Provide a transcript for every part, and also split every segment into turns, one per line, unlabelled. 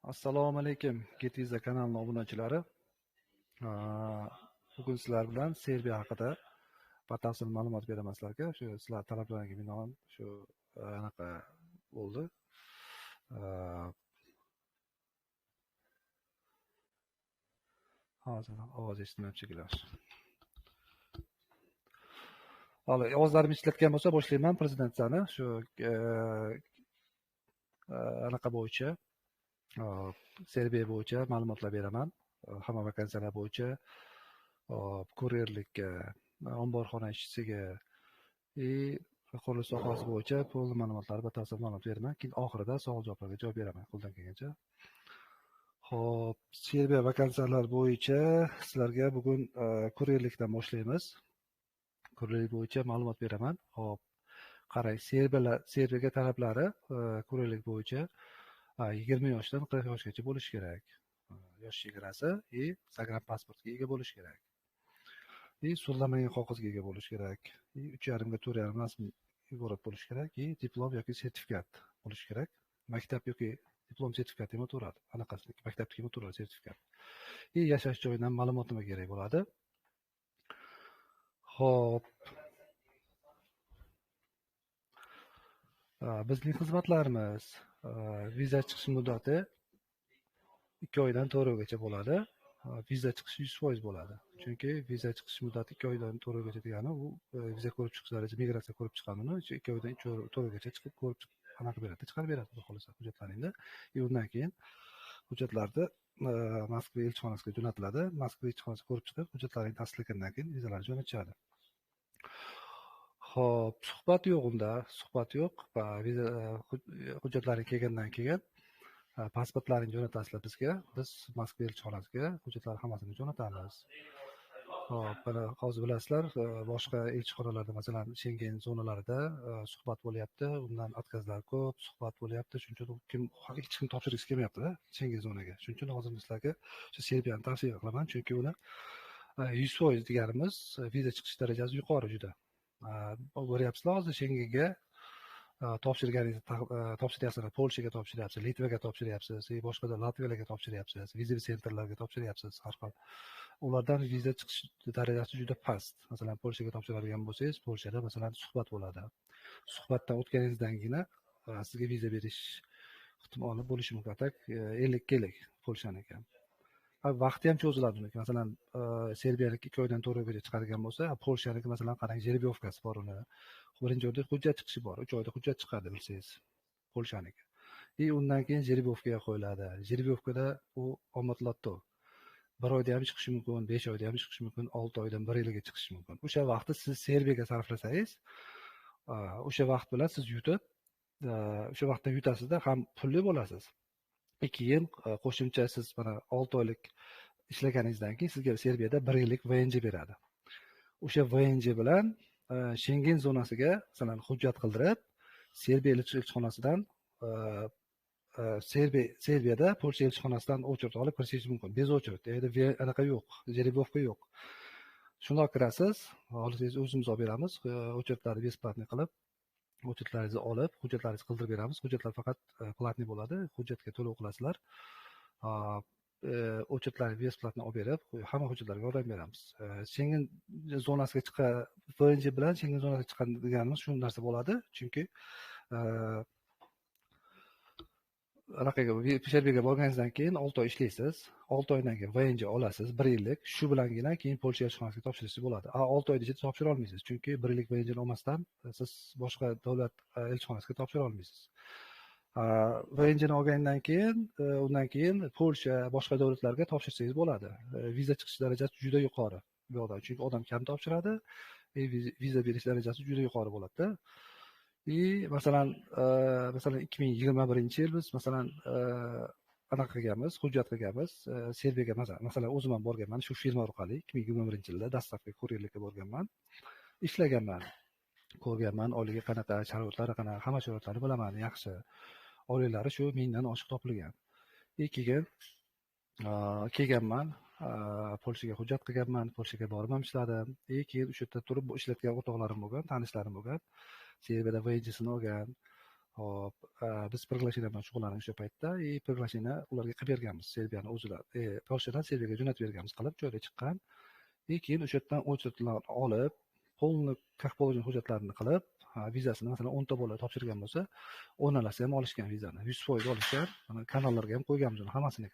Assalomu alaykum, Getvisa kanalining obunachilari. Bugun sizlar bilan Serbiya haqida batafsil ma'lumot beraman sizlarga. Shu sizlar talablariga binoan shu anaqa bo'ldi. Hozir ovoz eshitilmayapti shekilli. Hali ovozlarim eshitilgan bo'lsa boshlayman prezentatsiyani. Shu anaqa bo'yicha, Serbiya bo'yicha ma'lumotlar beraman. Hamma vakansiyalar bo'yicha, kuryerlikka, omborxona ishchisiga qurilish sohasi bo'yicha to'liq ma'lumotlar batafsil ma'lumot beraman. Keyin oxirida savol javoblarga javob beraman qo'ldan kelgancha. Xo'p, Serbiya vakansiyalar bo'yicha sizlarga bugun kuryerlikdan boshlaymiz. Kuryerlik bo'yicha ma'lumot beraman. Xo'p, qarang, Serbiyaga talablari kuryerlik bo'yicha 20 yoshdan 40 yoshgacha bo'lishi kerak. Yosh chegarasi va загранпаспортga ega bo'lishi kerak. Va so'zlamagan qog'ozga ega bo'lishi kerak. Va 3,5 ga 4,5 rasm iborat bo'lishi kerak. Va diplom yoki sertifikat bo'lishi kerak. Maktab yoki diplom sertifikati ham o'tiradi. Anaqasi maktabniki ham o'tiradi sertifikat. Va yashash joyidan ma'lumotnoma kerak bo'ladi. Xo'p. Bizning xizmatlarimiz viza chiqish muddati 2 oydan 4 oygacha bo'ladi. Viza chiqishi 100% bo'ladi. Chunki viza chiqish muddati 2 oydan 4 oygacha degani u viza ko'rib chiqish darajasi migratsiya ko'rib chiqqanini 2 oydan 4 oygacha chiqib ko'rib chiqib anaqa beradi, chiqarib beradi xudo xolasa hujjatlaringni. Undan keyin hujjatlarni Moskva elchixonasiga jo'natiladi. Moskva elchixonasi ko'rib chiqib, hujjatlaringni tasdiqlagandan keyin vizalarni jo'natishadi. Xo'p, suhbat yo'q unda, suhbat yo'q. Va viza hujjatlari kelgandan keyin pasportlaringni jo'natasizlar bizga. Biz Moskva elchixonasiga hujjatlar hammasini jo'natamiz. Xo'p, mana hozir bilasizlar, boshqa elchixonalarda, masalan, Shengen zonalarida suhbat bo'lyapti, undan otkazlar ko'p, suhbat bo'lyapti. Shuning uchun kim hech kim topshirgisi kelmayapti-da Shengen zonaga. Shuning uchun hozir sizlarga shu Serbiyani tavsiya qilaman, chunki uni 100% deganimiz viza chiqish darajasi yuqori juda. Ko'ryapsizlar hozir Shengenga topshirganingizni topshiryapsiz, Polshaga topshiryapsiz, Litvaga topshiryapsiz, boshqa Latviyaga topshiryapsiz, viza sentrlarga topshiryapsiz har xil. Ulardan viza chiqish darajasi juda past. Masalan, Polshaga topshiradigan bo'lsangiz, Polshada masalan suhbat bo'ladi. Suhbatdan o'tganingizdangina sizga viza berish ehtimoli bo'lishi mumkin. Tak 50-50 Polshaniki. Vaqti ham cho'ziladi uniki. Masalan, Serbiyalik 2 oydan 4 oygacha chiqargan bo'lsa, Polshaniki masalan qarang, jerbyovkasi bor uni. Birinchi oyda hujjat chiqishi bor. 3 oyda hujjat chiqadi bilsangiz, Polshaniki. И undan keyin jerbyovkaga qo'yiladi. Jerbyovkada u omad lotto. 1 oyda ham chiqishi mumkin, 5 oyda ham chiqishi mumkin, 6 oydan 1 yilga chiqishi mumkin. O'sha vaqtni siz Serbiyaga sarflasangiz, o'sha vaqt bilan siz yutib, o'sha vaqtda yutasizda ham pulli bo'lasiz. Keyin qo'shimcha siz mana 6 oylik ishlaganingizdan keyin sizga Serbiyada 1 yillik VNJ beradi. O'sha VNJ bilan Shengen zonasiga masalan hujjat qildirib, Serbiya elchixonasidan Serbiyada Polsha elchixonasidan очередь olib kirishingiz mumkin. Bez очередь, ya'ni anaqa yo'q, жеребьевка yo'q. Shundoq kirasiz, xohlasangiz o'zimiz olib beramiz, очередlarni бесплатный qilib, hujjatlaringizni olib, hujjatlaringizni qildirib beramiz. Hujjatlar faqat platniy bo'ladi, hujjatga to'lov qilasizlar. Hujjatlarni bесплатно olib berib, hamma hujjatlarga yordam beramiz. Shengen zonasiga chiqqan VNJ bilan Shengen zonasiga chiqqan deganimiz shu narsa bo'ladi, chunki anaqaga Serbiyaga borganingizdan keyin 6 oy ishlaysiz, 6 oydan keyin VNJ olasiz, 1 yillik. Shu bilangina keyin Polsha elchixonasiga topshirishingiz bo'ladi. 6 oy ichida topshira olmaysiz, chunki 1 yillik VNJni olmasdan siz boshqa davlat elchixonasiga topshira olmaysiz. VNJni olgandan keyin, undan keyin Polsha boshqa davlatlarga topshirsangiz bo'ladi. Viza chiqish darajasi juda yuqori bu yoqda, chunki odam kam topshiradi, viza berish darajasi juda yuqori bo'ladi-da. И masalan, 2021-yil biz masalan anaqa qilganmiz, hujjat qilganmiz, Serbiyaga masalan o'zim ham borganman shu firma orqali 2021-yilda dastlabki kuryerlikka borganman, ishlaganman, ko'rganman, oyligi qanaqa, sharoitlari qanaqa, hamma sharoitlarni bilaman, yaxshi. Oyliklari shu 1000dan oshiq topilgan. И keyin kelganman, Polshaga hujjat qilganman, Polshaga borib ham ishladim. И keyin o'sha yerda turib ishlatgan o'rtoqlarim bo'lgan, tanishlarim bo'lgan. Serbiyada VNJsini olgan. Hop, biz приглашение bilan shug'ullandik o'sha paytda и приглашение ularga qilib berganmiz. Serbiyani o'zilar, Polshadan Serbiyaga jo'natib berganmiz qilib, joyda chiqqan. И keyin o'sha yerdan очередlar olib, полный как положено hujjatlarini qilib, vizasini masalan 10 ta bola topshirgan bo'lsa, 10talasi ham olishgan vizani, 100% olishgan. Mana kanallarga ham qo'yganmiz uni hammasini.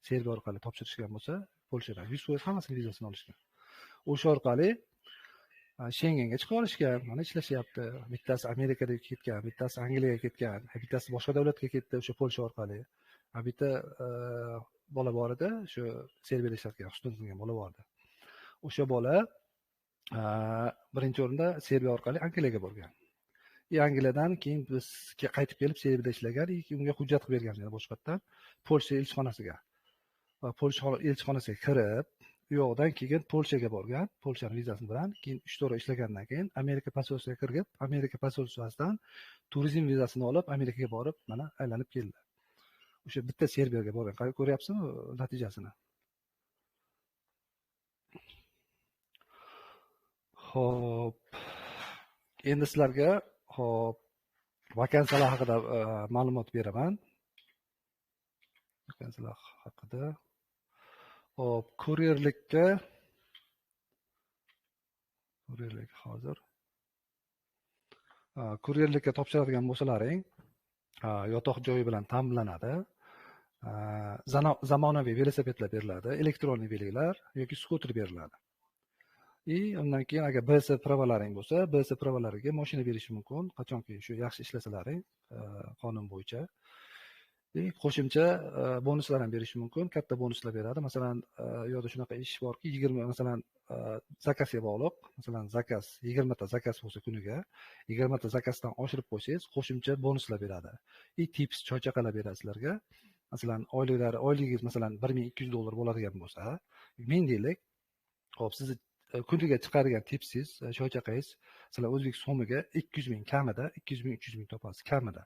Serbiya orqali topshirishgan bo'lsa, Polshadan 100% hammasini vizasini olishgan. O'sha orqali Shengenga chiqib olishgan, mana ishlashyapti. Bittasi Amerikaga ketgan, bittasi Angliyaga ketgan, bittasi boshqa davlatga ketdi o'sha Polsha orqali. Bitta bola bor edi, shu Serbiyada ishlayotgan, Husnul degan bola bor edi. O'sha bola birinchi o'rinda Serbiya orqali Angliyaga borgan. Angliyadan keyin biz qaytib kelib Serbiyada ishlagan, unga hujjat qilib bergan yana boshqatdan Polsha elchixonasiga. Va Polsha elchixonasiga kirib, u yoqdan keyin Polshaga borgan, Polshani vizasi bilan, keyin 3-4 oy ishlagandan keyin Amerika posolствosiga kirib, Amerika posolствosidan turizm vizasini olib, Amerikaga borib, mana aylanib keldi. O'sha bitta Serbiyaga borgan. Ko'ryapsizmi natijasini? Xo'p. Endi sizlarga xo'p vakansiyalar haqida ma'lumot beraman. Vakansiyalar haqida. Xo'p, kuryerlikka hozir. Kuryerlikka topshiradigan bo'lsalaring, yotoq joyi bilan ta'minlanadi. Zamonaviy velosipedlar beriladi, elektron veliklar yoki skuter beriladi. И undan keyin agar BS pravalaring bo'lsa, BS pravalariga mashina berishi mumkin, qachonki shu yaxshi ishlasalaring, qonun bo'yicha. И qo'shimcha bonuslar ham berishi mumkin, katta bonuslar beradi. Masalan, u yoqda shunaqa ish borki, 20 masalan zakazga bog'liq, masalan, zakaz 20 ta zakaz bo'lsa kuniga, 20 ta zakazdan oshirib qo'ysangiz, qo'shimcha bonuslar beradi. И tips choychaqalar beradi sizlarga. Masalan, oyligingiz masalan $1200 bo'ladigan bo'lsa, 1000 deylik. Xo'p, sizni kuniga chiqargan tipsiz choychaqangiz, masalan, o'zbek so'miga 200 ming kamida, 200 ming 300 ming topasiz kamida.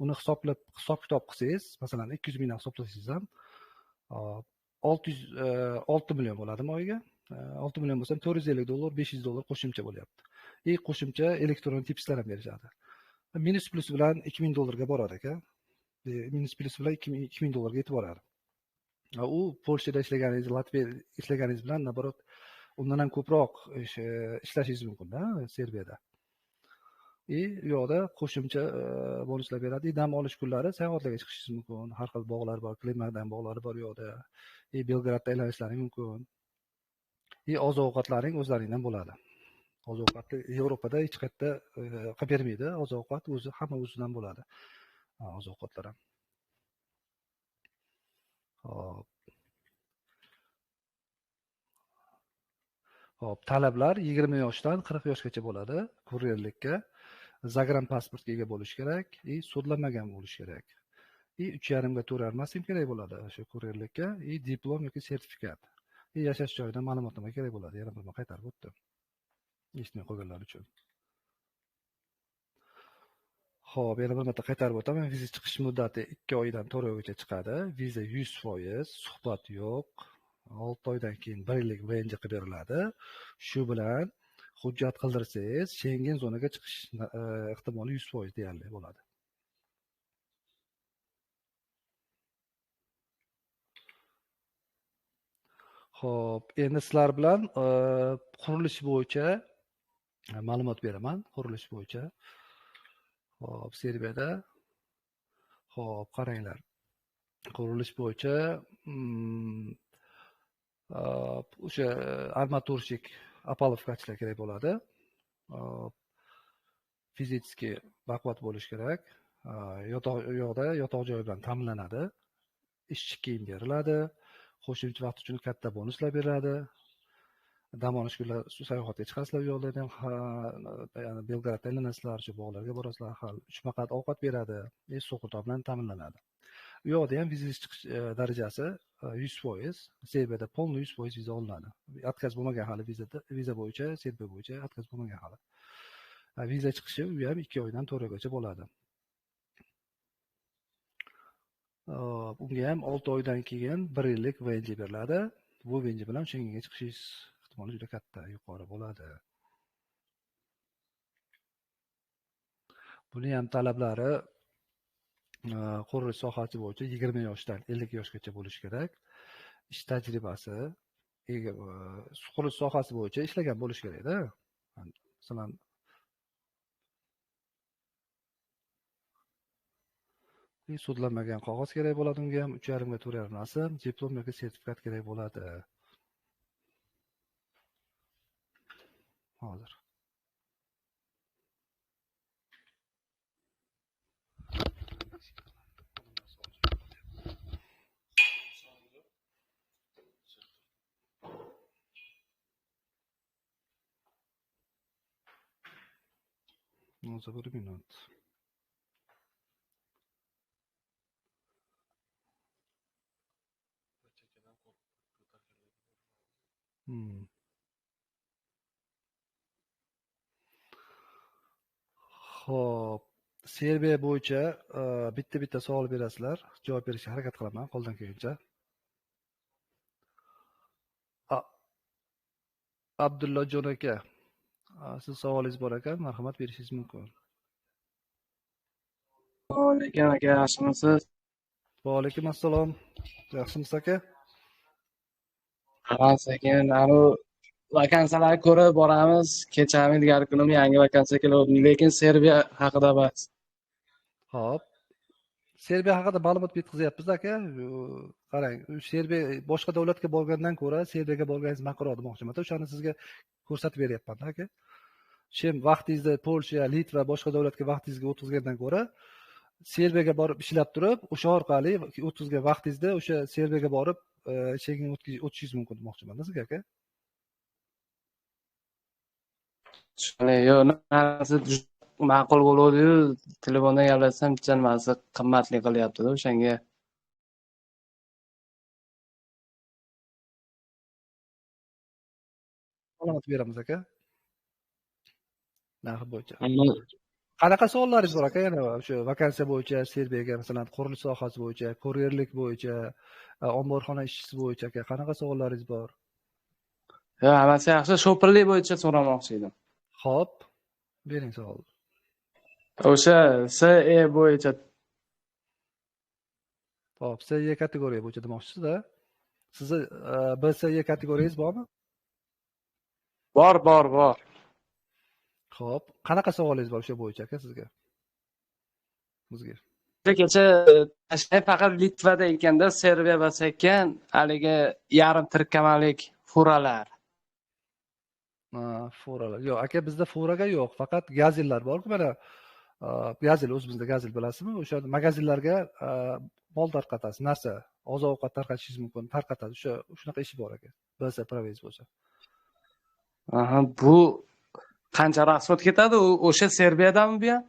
Uni hisoblab, hisob-kitob qilsangiz, masalan, 200 mingdan hisoblasangiz ham 6 million bo'ladimi oyiga? 6 million bo'lsa ham $450, $500 qo'shimcha bo'lyapti. И qo'shimcha elektron tipslar ham berishadi. Minus plus bilan $2000 ga borar ekan. Minus plus bilan $2000 ga yetib boradi. U Polshada ishlaganingiz, Latviyada ishlaganingiz bilan naborot undan ham ko'proq ishlashingiz mumkin-da Serbiyada. И u yoqda qo'shimcha bonuslar beradi. Dam olish kunlari sayohatlarga chiqishingiz mumkin. Har xil bog'lar bor, Klimadan bog'lari bor u yoqda. И Belgradda aylanishlaring mumkin. И oziq-ovqatlaring o'zlaringdan bo'ladi. Oziq-ovqatni Yevropada hech qayerda qilib bermaydi. Oziq-ovqat o'zi hamma o'zidan bo'ladi. Oziq-ovqatlar ham. Xo'p. Xo'p, talablar 20 yoshdan 40 yoshgacha bo'ladi kuryerlikka. Zagran pasportga ega bo'lish kerak, и sudlanmagan bo'lish kerak. И 3,5 ga 4,5 sim kerak bo'ladi o'sha kuryerlikka, и diplom yoki sertifikat. И yashash joyidan ma'lumotnoma kerak bo'ladi. Yana bir marta qaytarib o'tdim. Eshitmay qolganlar uchun. Xo'p, yana bir marta qaytarib o'taman. Viza chiqish muddati 2 oydan 4 oygacha chiqadi. Viza 100%, suhbat yo'q. 6 oydan keyin 1 yillik VNJ qilib beriladi. Shu bilan hujjat qildirsangiz, Shengen zonaga chiqish ehtimoli 100% deyarli bo'ladi. Xo'p, endi sizlar bilan qurilish bo'yicha ma'lumot beraman, qurilish bo'yicha. Xo'p, Serbiyada. Xo'p, qaranglar. Qurilish bo'yicha o'sha armaturщик, apalovkachilar kerak bo'ladi. Fizически baquvvat bo'lish kerak. Yotoq yotoq joyi bilan ta'minlanadi. Ishchi kiyim beriladi. Qo'shimcha vaqt uchun katta bonuslar beriladi. Dam olish kunlari sayohatga chiqasizlar, u yoqda ham, ya'ni Belgradda aylanasizlar, shu bog'larga borasizlar, hal 3 maqat ovqat beradi, sug'urta bilan ta'minlanadi. U yoqda ham viza chiqish darajasi 100%, Serbiyada полный 100% viza olinadi. Отказ bo'lmagan hali vizada, viza bo'yicha, Serbiya bo'yicha отказ bo'lmagan hali. Viza chiqishi u ham 2 oydan 4 oygacha bo'ladi. Unga ham 6 oydan keyin 1 yillik VNJ beriladi. Bu VNJ bilan Shengenga chiqishingiz ehtimoli juda katta, yuqori bo'ladi. Buni ham talablari Qurilish sohasi bo'yicha 20 yoshdan 50 yoshgacha bo'lishi kerak. Ish tajribasi qurilish sohasi bo'yicha ishlagan bo'lishi kerakda. Masalan, sudlanmagan qog'oz kerak bo'ladi unga ham, 3,5 ga 4,5 rasm, diplom yoki sertifikat kerak bo'ladi. Hozir. Hozir bir minut. Xo'p, Serbiya bo'yicha bitta-bitta savol berasizlar, javob berishga harakat qilaman qo'ldan kelgancha. Abdullajon aka, siz savolingiz bor ekan, marhamat berishingiz mumkin.
Assalomu alaykum aka, yaxshimisiz?
Va alaykum assalom. Yaxshimisiz aka?
Ha, sekin anu vakansiyalarni ko'rib boramiz. Kechami ilgari kunim yangi vakansiya keldi, lekin Serbiya haqida emas.
Xo'p. Serbiya haqida ma'lumot bitkazyapmiz aka. Qarang, Serbiya boshqa davlatga borgandan ko'ra Serbiyaga borganingiz ma'qulroq demoqchiman. O'shani sizga ko'rsatib beryapman aka. Shem vaqtingizda Polsha, Litva boshqa davlatga vaqtingizga o'tkazgandan ko'ra Serbiyaga borib ishlab turib, o'sha orqali o'tkazgan vaqtingizda o'sha Serbiyaga borib chegin o'tishingiz mumkin demoqchiman sizga aka.
Yo'q, narsa ma'qul bo'ladi-yu, telefonda gaplashsam nimasi qimmatli qilyapti-da o'shanga.
Ma'lumot beramiz aka. Narx bo'yicha. Qanaqa savollaringiz bor aka? Yana o'sha vakansiya bo'yicha, Serbiyaga masalan, qurilish sohasi bo'yicha, kuryerlik bo'yicha, omborxona ishchisi bo'yicha aka, qanaqa savollaringiz bor?
Yo'q, hammasi yaxshi. Shopirlik bo'yicha so'ramoqchi edim.
Xo'p, bering savol.
O'sha SE bo'yicha.
Xo'p, SE kategoriya bo'yicha demoqchisiz-da. Sizni BSE kategoriyangiz bormi?
Bor, bor, bor.
Xo'p, qanaqa savolingiz bor o'sha bo'yicha aka sizga? Bizga.
Kecha tashlay faqat Litvada ekanda, Serbiya bas ekan, haligi yarim tirkamalik furalar.
Furalar. Yo'q, aka bizda furaga yo'q, faqat gazellar bor-ku mana. Gazel o'zimizda gazel bilasizmi? O'sha magazinlarga mol tarqatasiz, narsa, oziq-ovqat tarqatishingiz mumkin, tarqatadi. O'sha shunaqa ishi bor aka. Bilsa pravez bo'lsa.
Aha, bu qancha rasxod ketadi? O'sha Serbiyadami bu ham?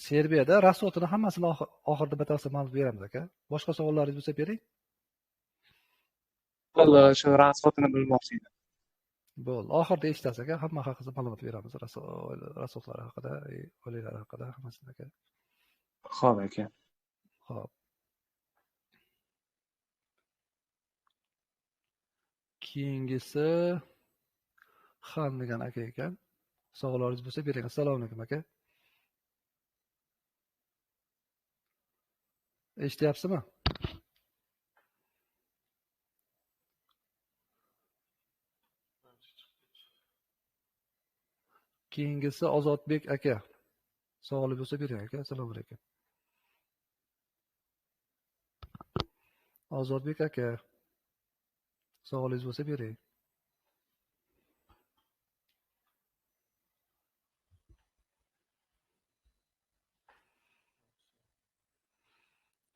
Serbiyada rasxodini hammasini oxirida batafsil ma'lumot beramiz aka. Boshqa savollaringiz bo'lsa bering.
Bo'ldi, shu rasxodini bilmoqchi edim.
Bo'ldi, oxirida eshitasiz aka, hamma haqida ma'lumot beramiz, rasxodlar haqida, oyliklar haqida hammasini aka.
Xo'p aka.
Xo'p. Keyingisi Xan degan aka ekan. Savollaringiz bo'lsa bering. Assalomu alaykum aka. Eshityapsizmi? Keyingisi Ozodbek aka. Savoli bo'lsa bering aka. Assalomu alaykum. Ozodbek aka. Savolingiz bo'lsa bering.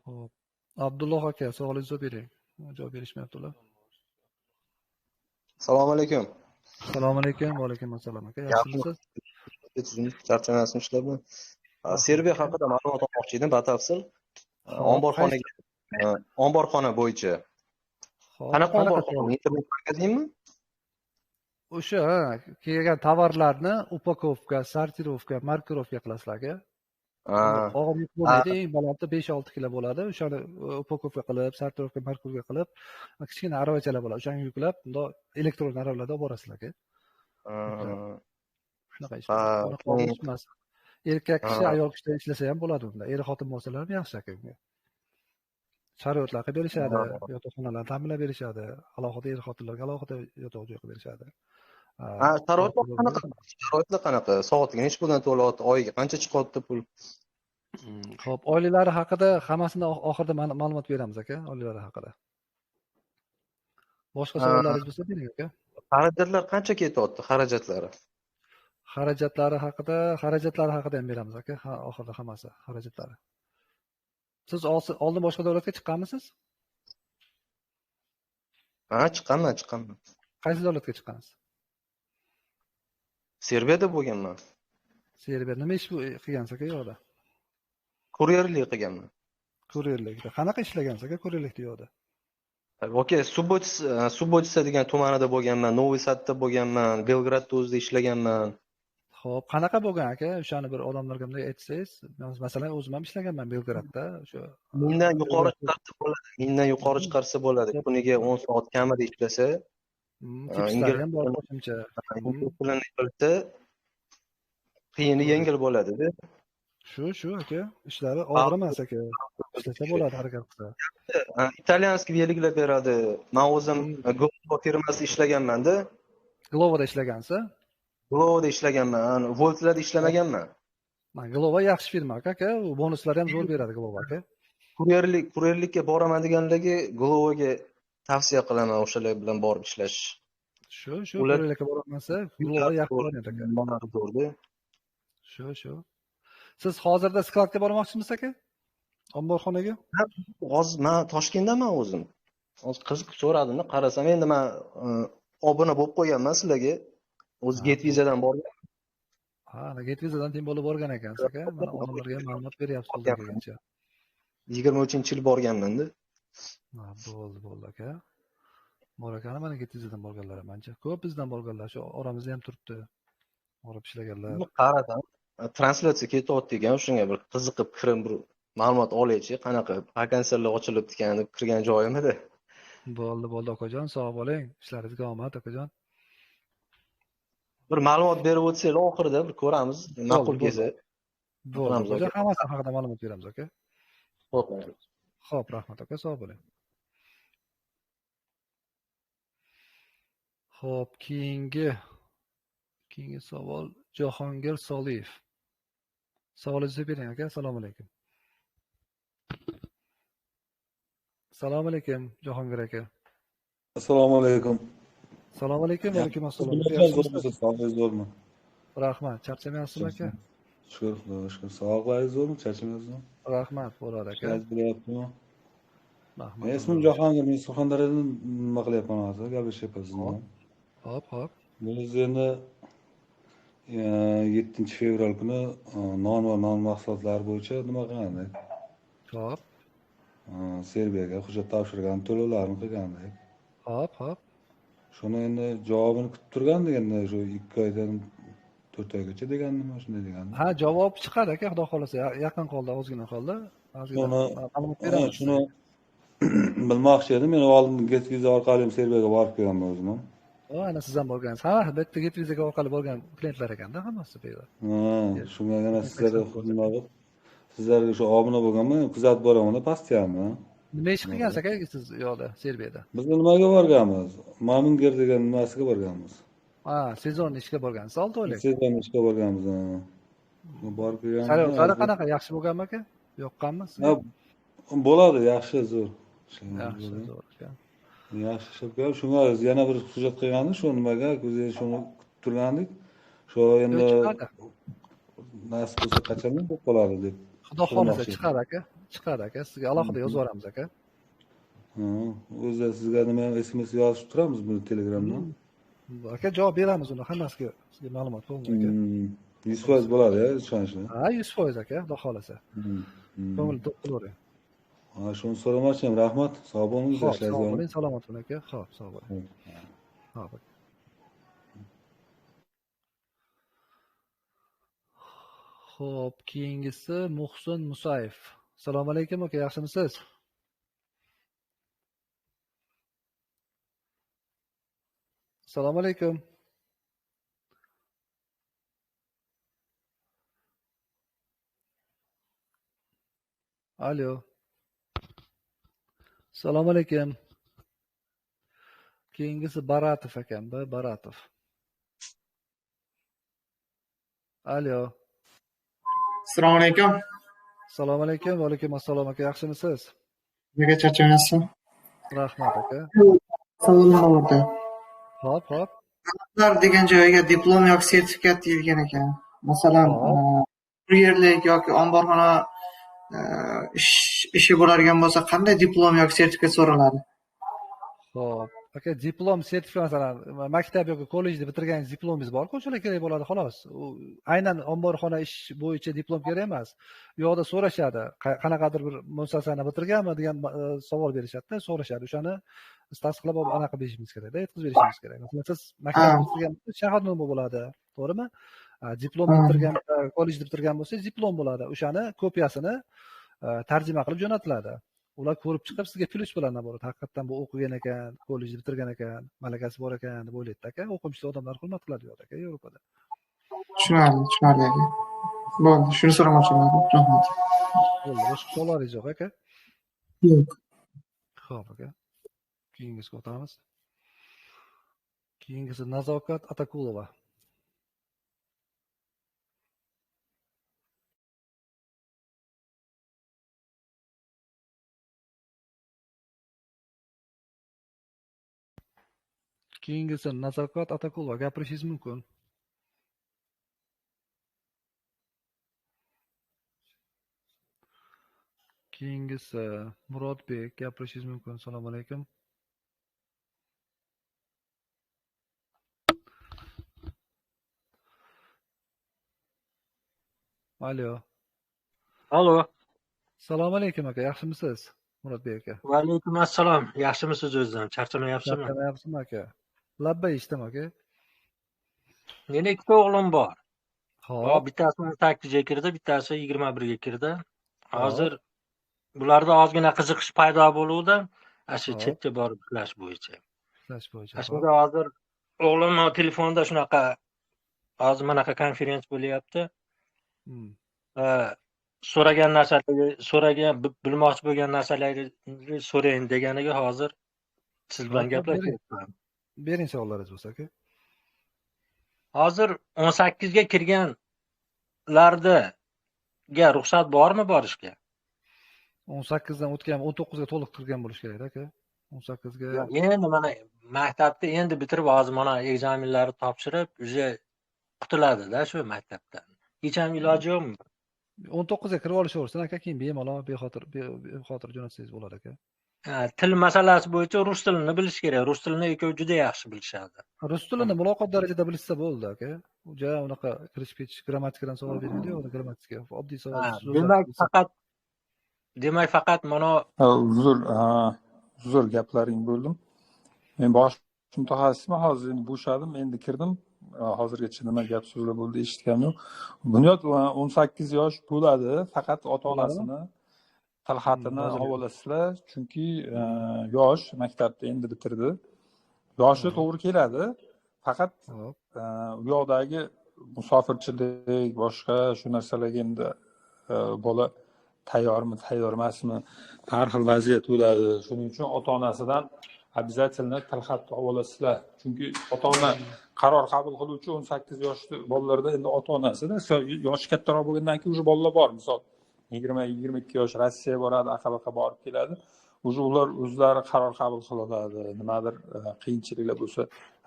Xo'p, Abdulloh aka, savolingizni bering. Javob berishmayaptilar.
Assalomu alaykum.
Assalomu alaykum, va alaykum assalom aka. Yaxshimisiz?
Charchamasmi ishlar bilan? Serbiya haqida ma'lumot olmoqchi edim batafsil. Omborxona bo'yicha. Qanaqa omborxona? Internet magazinmi?
O'sha kelgan tovarlarni upakovka, sortirovka, markirovka qilasizlar aka. Og'ir yuk bo'lmaydi, eng balandda 5-6 kilo bo'ladi. O'shani upakovka qilib, sortirovka, markirovka qilib, kichkina aravachalar bo'ladi. O'shani yuklab, bundoq elektron aravalarda olib borasizlar aka. Shunaqa ish. Erkak kishi ayol kishida ishlasa ham bo'ladi unda. Er xotin bo'lsalar ham yaxshi aka unga. Sharoitlar qilib berishadi, yotoqxonalarni ta'minlab berishadi, alohida er xotinlarga alohida yotoq joy qilib berishadi.
Ha, sharoitlar qanaqa? Sharoitlar qanaqa? Soatiga necha puldan to'layapti? Oyiga qancha chiqyapti pul?
Xo'p, oilalari haqida hammasini oxirida ma'lumot beramiz aka, oilalari haqida. Boshqa savollaringiz bo'lsa bering aka.
Xarajatlar qancha ketyapti, xarajatlari?
Xarajatlari haqida ham beramiz aka, oxirida hammasi xarajatlari. Siz oldin boshqa davlatga chiqqanmisiz?
Ha, chiqqanman.
Qaysi davlatga chiqqansiz?
Serbiyada bo'lganman.
Serbiya nima ish qilgansiz aka u yoqda?
Kuryerlik qilganman.
Kuryerlikda. Qanaqa ishlagansiz aka kuryerlikda u yoqda?
Okey, Subotica degan tumanida bo'lganman, Novi Sadda bo'lganman, Belgradda o'zida ishlaganman.
Xo'p, qanaqa bo'lgan aka? O'shani bir odamlarga bunday aytsangiz, masalan, o'zim ham ishlaganman Belgradda, o'sha
mingdan yuqori chiqarsa bo'ladi, mingdan yuqori chiqarsa bo'ladi. Kuniga 10 soat kamida ishlasa,
tipslari ham bor qo'shimcha.
Pulini bilsa, qiyini yengil bo'ladi-da.
Shu aka, ishlari og'ir emas aka. Ishlasa bo'ladi, harakat qilsa.
Italyanskiy veliklar beradi. Men o'zim Glovo firmasida ishlaganman-da.
Glovoda ishlagansiz?
Glovoda ishlaganman, Voltlarda ishlamaganman.
Glovo yaxshi firma aka, u bonuslari ham zo'r beradi Glovo aka.
Kuryerlikka boraman deganlarga Glovoga tavsiya qilaman, o'shalar bilan borib ishlash.
Shu kuryerlikka boramansa, Glovo yaxshi variant aka.
Zo'rda.
Shu. Siz hozirda skladga bormoqchimisiz aka? Omborxonaga?
Hozir men Toshkentdaman o'zim. Hozir qiziqib so'radimda, qarasam endi men obuna bo'lib qo'yganman sizlarga. O'zi Get Visadan borgan.
Ha, Get Visadan tem bo'lib borgan ekansiz aka. Mana odamlarga ham ma'lumot beryapsiz qo'ldan kelgancha.
23-yil borganman-da.
Ha, bo'ldi aka. Bor ekan, mana Get Visadan borganlar ham ancha. Ko'p bizdan borganlar, shu oramizda ham turibdi. Borib ishlaganlar.
Qarasam, translyatsiya ketyapti ekan, shunga bir qiziqib kirib bir ma'lumot olaychi, qanaqa vakansiyalar ochilibdi ekan deb kirgan joyim edi.
Bo'ldi akajon, sog' bo'ling. Ishlaringizga omad akajon.
Bir ma'lumot berib o'tsanglar oxirida bir ko'ramiz, ma'qul kelsa.
Bo'ldi, hammasi haqida ma'lumot beramiz aka.
Xo'p.
Xo'p, rahmat aka, sog' bo'ling. Xo'p, keyingi savol Jahongir Soliyev. Savolingizni bering aka, assalomu alaykum. Assalomu alaykum Jahongir aka.
Assalomu alaykum.
Assalomu alaykum, va alaykum assalom.
Sog'ligingiz zo'rmi?
Rahmat, charchamayapsizmi aka?
Shukur, Xudoga shukur. Sog'ligingiz zo'rmi, charchamayapsizmi?
Rahmat, bo'ladi aka.
Bo'lyaptimi?
Rahmat.
Ismim Jahongir, men Surxondaryodan nima qilyapman hozir, gaplashyapman siz bilan.
Hop.
Biz endi 7 fevral kuni non va non mahsulotlari bo'yicha nima qilgandik?
Hop.
Serbiyaga hujjat topshirgan, to'lovlarni qilgandik.
Hop.
Shuni endi javobini kutib turgandik, endi shu 2 oydan 4 oygacha degandimi, shunday degandi.
Ha, javob chiqadi aka, xudo xolasa, yaqin qoldi, ozgina qoldi. Ozgina ma'lumot beramiz.
Shuni bilmoqchi edim. Men oldin Get Visa orqali Serbiyaga borib kelganman o'zim ham.
Ana siz ham borgansiz. Ha, bu yerda Get Visa orqali borgan klientlar ekanda hammasi bu yerda.
Ha, shunga yana sizlarga nima qilib, sizlarga shu obuna bo'lganman, kuzatib boraman-da постоянно.
Nima ish qilgansiz aka siz u yoqda, Serbiyada?
Biz nimaga borganmiz? Mamunger degan nimasiga borganmiz.
Ha, sezon ishga borgansiz, 6 oylik.
Sezon ishga borganmiz. Borib kelganmiz.
Sharoitlari qanaqa, yaxshi bo'lganmi aka? Yoqqanmi sizga?
Bo'ladi, yaxshi, zo'r.
Yaxshi, zo'r aka.
Yaxshi ishlab kelib, shunga yana bir hujjat qilgandik, shu nimaga, o'zi shuni kutib turgandik. Shu endi nasib bo'lsa qachon bo'lib qoladi deb.
Xudo xolasa chiqadi aka, chiqadi aka. Sizga alohida yozib yuboramiz aka.
O'zi sizga nima SMS yozib turamiz buni Telegramdan.
Aka javob beramiz uni hammasiga, sizga ma'lumot bo'ldi aka.
100% bo'ladi, ishonchli.
Ha, 100% aka, xudo xolasa. Ko'ngil to'q qilavering.
Ha, shuni so'ramoqchi edim. Rahmat. Sog' bo'ling,
ishlaringiz sog' bo'ling, salomat bo'ling aka. Xo'p, sog' bo'ling. Xo'p. Xo'p, keyingisi Muhsin Musayev. Assalomu alaykum aka, yaxshimisiz? Assalomu alaykum. Alo. Assalomu alaykum. Keyingisi Baratov ekan, B Baratov. Alo.
Assalomu alaykum.
Assalomu alaykum. Va alaykum assalom aka, yaxshimisiz?
Nega charchamayapsiz?
Rahmat aka.
Savolim bor edi.
Hop, hop.
Talablar degan joyiga diplom yoki sertifikat deyilgan ekan. Masalan, kuryerlik yoki omborxona ishi bo'ladigan bo'lsa, qanday diplom yoki sertifikat so'raladi?
Xo'p, aka, diplom, sertifikat masalan, maktab yoki kollejni bitirgan diplomingiz bor-ku, o'shalar kerak bo'ladi xolos. U aynan omborxona ish bo'yicha diplom kerak emas. U yoqda so'rashadi, qanaqadir bir muassasani bitirganmi degan savol berishadi-da, so'rashadi. O'shani biz tasdiqlab olib anaqa berishimiz kerak-da, yetkazib berishimiz kerak. Masalan, siz maktab bitirgan bo'lsangiz, shahodnoma bo'ladi, to'g'rimi? Diplom bitirgan, kollejni bitirgan bo'lsangiz, diplom bo'ladi. O'shani kopiyasini tarjima qilib jo'natiladi. Ular ko'rib chiqib sizga plyus bilan boradi. Haqiqatan bu o'qigan ekan, kollejni bitirgan ekan, malakasi bor ekan deb o'ylaydi aka. O'qimishli odamlar hurmat qiladi u yoqda aka, Yevropada.
Tushunarli, tushunarli aka. Bo'ldi, shuni so'ramoqchi edim. Rahmat.
Bo'ldi, boshqa savollaringiz yo'q aka?
Yo'q.
Xo'p aka. Keyingisiga o'tamiz. Keyingisi Nazokat Atakulova. Keyingisi Nazokat Atakulova, gapirishingiz mumkin. Keyingisi Murodbek, gapirishingiz mumkin. Assalomu alaykum. Alo.
Alo.
Assalomu alaykum aka, yaxshimisiz? Murodbek aka.
Va alaykum assalom. Yaxshimisiz o'zingiz? Charchamayapsizmi?
Charchamayapsizmi aka? Labbay eshitaman aka.
Meni ikkita o'g'lim bor. Xo'p, bittasi 18 ga kirdi, bittasi 21 ga kirdi. Hozir bularda ozgina qiziqish paydo bo'luvdi, shu chetga borib ishlash bo'yicha.
Ishlash bo'yicha.
Shunda hozir o'g'lim telefonda shunaqa hozir manaqa konferensiya bo'lyapti. So'ragan narsalarga, so'ragan, bilmoqchi bo'lgan narsalarni so'rayin deganiga hozir siz bilan gaplashyapman.
Bering savollaringiz bo'lsa aka.
Hozir 18 ga kirganlarga ruxsat bormi borishga?
18 dan o'tgan, 19 ga to'liq kirgan bo'lish kerak aka. 18 ga.
Endi mana maktabni endi bitirib, hozir mana ekzamenlarni topshirib, уже qutuladi-da shu maktabdan. Hech ham iloji yo'qmi?
19 ga kirib olishaversin aka, keyin bemalol bexotir jo'natsangiz bo'ladi aka.
Til masalasi bo'yicha rus tilini bilish kerak. Rus tilini ikkovi juda yaxshi bilishadi.
Rus tilini muloqot darajada bilishsa bo'ldi aka. Ja unaqa kirishib ketish grammatikadan savol bermaydi-yu, grammatika oddiy savol.
Demak faqat mana
uzr gaplaring bo'ldim. Men bosh mutaxassisman, hozir endi bo'shadim, endi kirdim. Hozirgacha nima gap so'zlar bo'ldi eshitganim yo'q. Bunyod 18 yosh bo'ladi, faqat ota-onasini tilxatini olasizlar, chunki yosh, maktabni endi bitirdi. Yoshi to'g'ri keladi, faqat u yoqdagi musofirchilik, boshqa shu narsalarga endi bola tayyormi, tayyor emasmi, har xil vaziyat bo'ladi. Shuning uchun ota-onasidan обязательно tilxat olasizlar. Chunki ota-ona qaror qabul qiluvchi 18 yoshli bolalarda endi ota-onasida, yoshi kattaroq bo'lgandan keyin уже bolalar bor, misol 20-22 yosh Rossiyaga boradi, aqabaqa borib keladi. Уже ular o'zlari qaror qabul qila oladi. Nimadir qiyinchiliklar bo'lsa,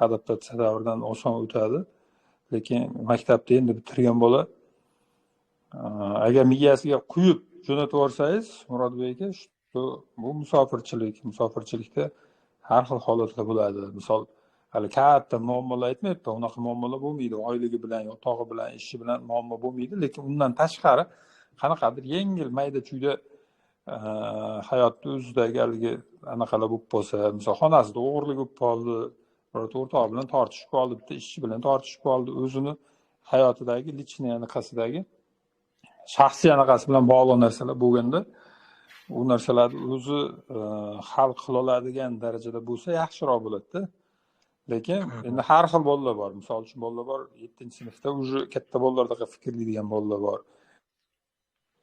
adaptatsiya davridan oson o'tadi. Lekin maktabda endi bitirgan bola agar miyasiga quyib jo'natib yuborsangiz, Murodbek aka, shu bu musofirchilik, musofirchilikda har xil holatlar bo'ladi. Misol, hali katta muammolar aytmayapman, unaqa muammolar bo'lmaydi. Oyligi bilan, yotog'i bilan, ishi bilan muammo bo'lmaydi, lekin undan tashqari qanaqadir yengil mayda-chuyda hayotni o'zidagi haligi anaqalar bo'lib qolsa, misol xonasida o'g'irlik bo'lib qoldi, birorta o'rtog'i bilan tortishib qoldi, bitta ishchi bilan tortishib qoldi, o'zini hayotidagi личный anaqasidagi shaxsiy anaqasi bilan bog'liq narsalar bo'lganda, u narsalarni o'zi hal qila oladigan darajada bo'lsa yaxshiroq bo'ladi-da. Lekin endi har xil bolalar bor. Misol uchun bolalar bor, 7-sinfda уже katta bolalardaqa fikrlaydigan bolalar bor.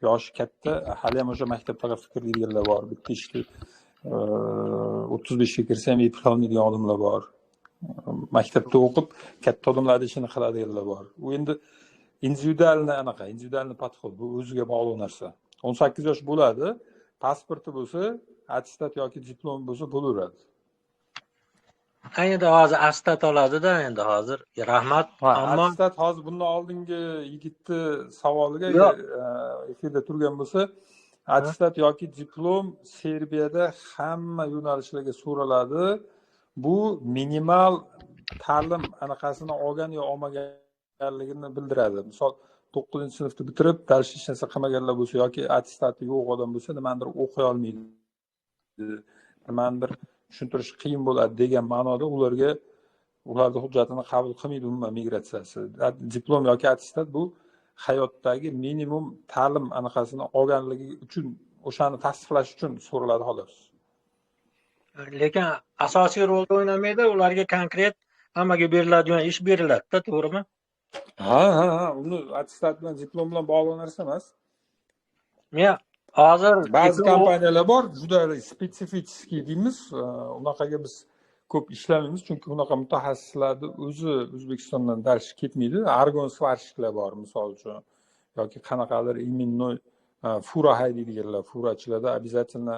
Yoshi katta, hali ham o'sha maktabdaqa fikrlaydiganlar bor. Bitta ishni 35ga kirsa ham eplolmaydigan odamlar bor. Maktabda o'qib katta odamlarni ishini qiladiganlar bor. U endi индивидуальный anaqa, индивидуальный подход, bu o'ziga bog'liq narsa. 18 yosh bo'ladi, pasporti bo'lsa, attestat yoki diplom bo'lsa bo'laveradi.
Endi hozir attestat oladida endi hozir. Rahmat. Ammo
attestat hozir bundan oldingi yigitni savoliga efirda turgan bo'lsa, attestat yoki diplom Serbiyada hamma yo'nalishlarga so'raladi. Bu minimal ta'lim anaqasini olgan yo olmaganligini bildiradi. Misol 9-sinfni bitirib, dars hech narsa qilmaganlar bo'lsa yoki attestati yo'q odam bo'lsa, nimanidir o'qiy olmaydi, nimanidir tushuntirish qiyin bo'ladi degan ma'noda ularga ularni hujjatini qabul qilmaydi umuman migratsiyasi. Diplom yoki attestat bu hayotdagi minimum ta'lim anaqasini olganligi uchun, o'shani tasdiqlash uchun so'raladi xolos.
Lekin asosiy rolni o'ynamaydi, ularga konkret hammaga beriladigan ish beriladi-da, to'g'rimi?
Ha, ha, ha, uni attestat bilan diplom bilan bog'liq narsa emas.
Men hozir
ba'zi kompaniyalar bor, juda специфический deymiz, unaqaga biz ko'p ishlamaymiz, chunki unaqa mutaxassislarni o'zi O'zbekistondan dars ketmaydi. Argon сварщик lar bor misol uchun, yoki qanaqadir именной fura haydaydiganlar, furachilarda обязательно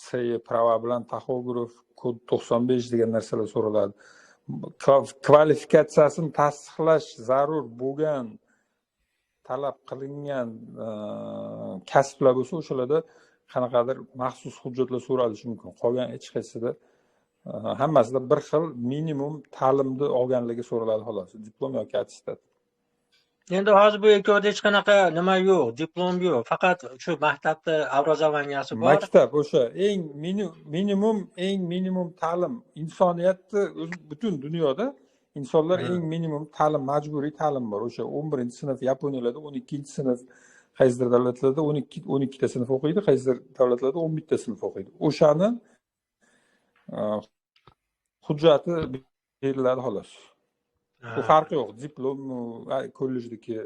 C права bilan taxograf kod 95 degan narsalar so'raladi. Kvalifikatsiyasini tasdiqlash zarur bo'lgan, talab qilingan kasblar bo'lsa, o'shalarda qanaqadir maxsus hujjatlar so'ralishi mumkin. Qolgan hech qaysida, hammasida bir xil minimum ta'limni olganligi so'raladi xolos, diplom yoki attestat.
Endi hozir bu ikkovida hech qanaqa nima yo'q, diplom yo'q, faqat shu maktabda образования si bor.
Maktab o'sha eng minimum, eng minimum ta'lim insoniyatni butun dunyoda insonlar eng minimum ta'lim, majburiy ta'lim bor. O'sha 11-sinf Yaponiyalarda, 12-sinf qaysidir davlatlarda 12 ta sinf o'qiydi, qaysidir davlatlarda 11 ta sinf o'qiydi. O'shani hujjati beriladi xolos. Bu farqi yo'q, diplommi, kollejdagi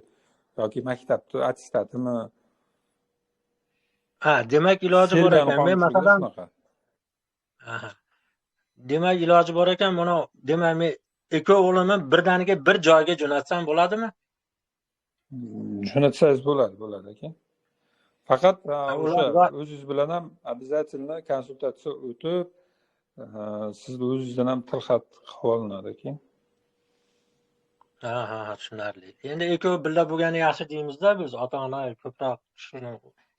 yoki maktabni attestatimi.
Ha, demak iloji bor ekan. Men masalan, demak iloji bor ekan, buni demak men ikki o'g'limni birdaniga bir joyga jo'natsam bo'ladimi?
Jo'natsangiz bo'ladi, bo'ladi aka. Faqat o'sha o'zingiz bilan ham обязательно konsultatsiya o'tib, sizni o'zingizdan ham tilxat qilib olinadi aka.
Ha, ha, tushunarli. Endi ikkovi birga bo'lgani yaxshi deymizda biz, ota-ona ko'proq shuni.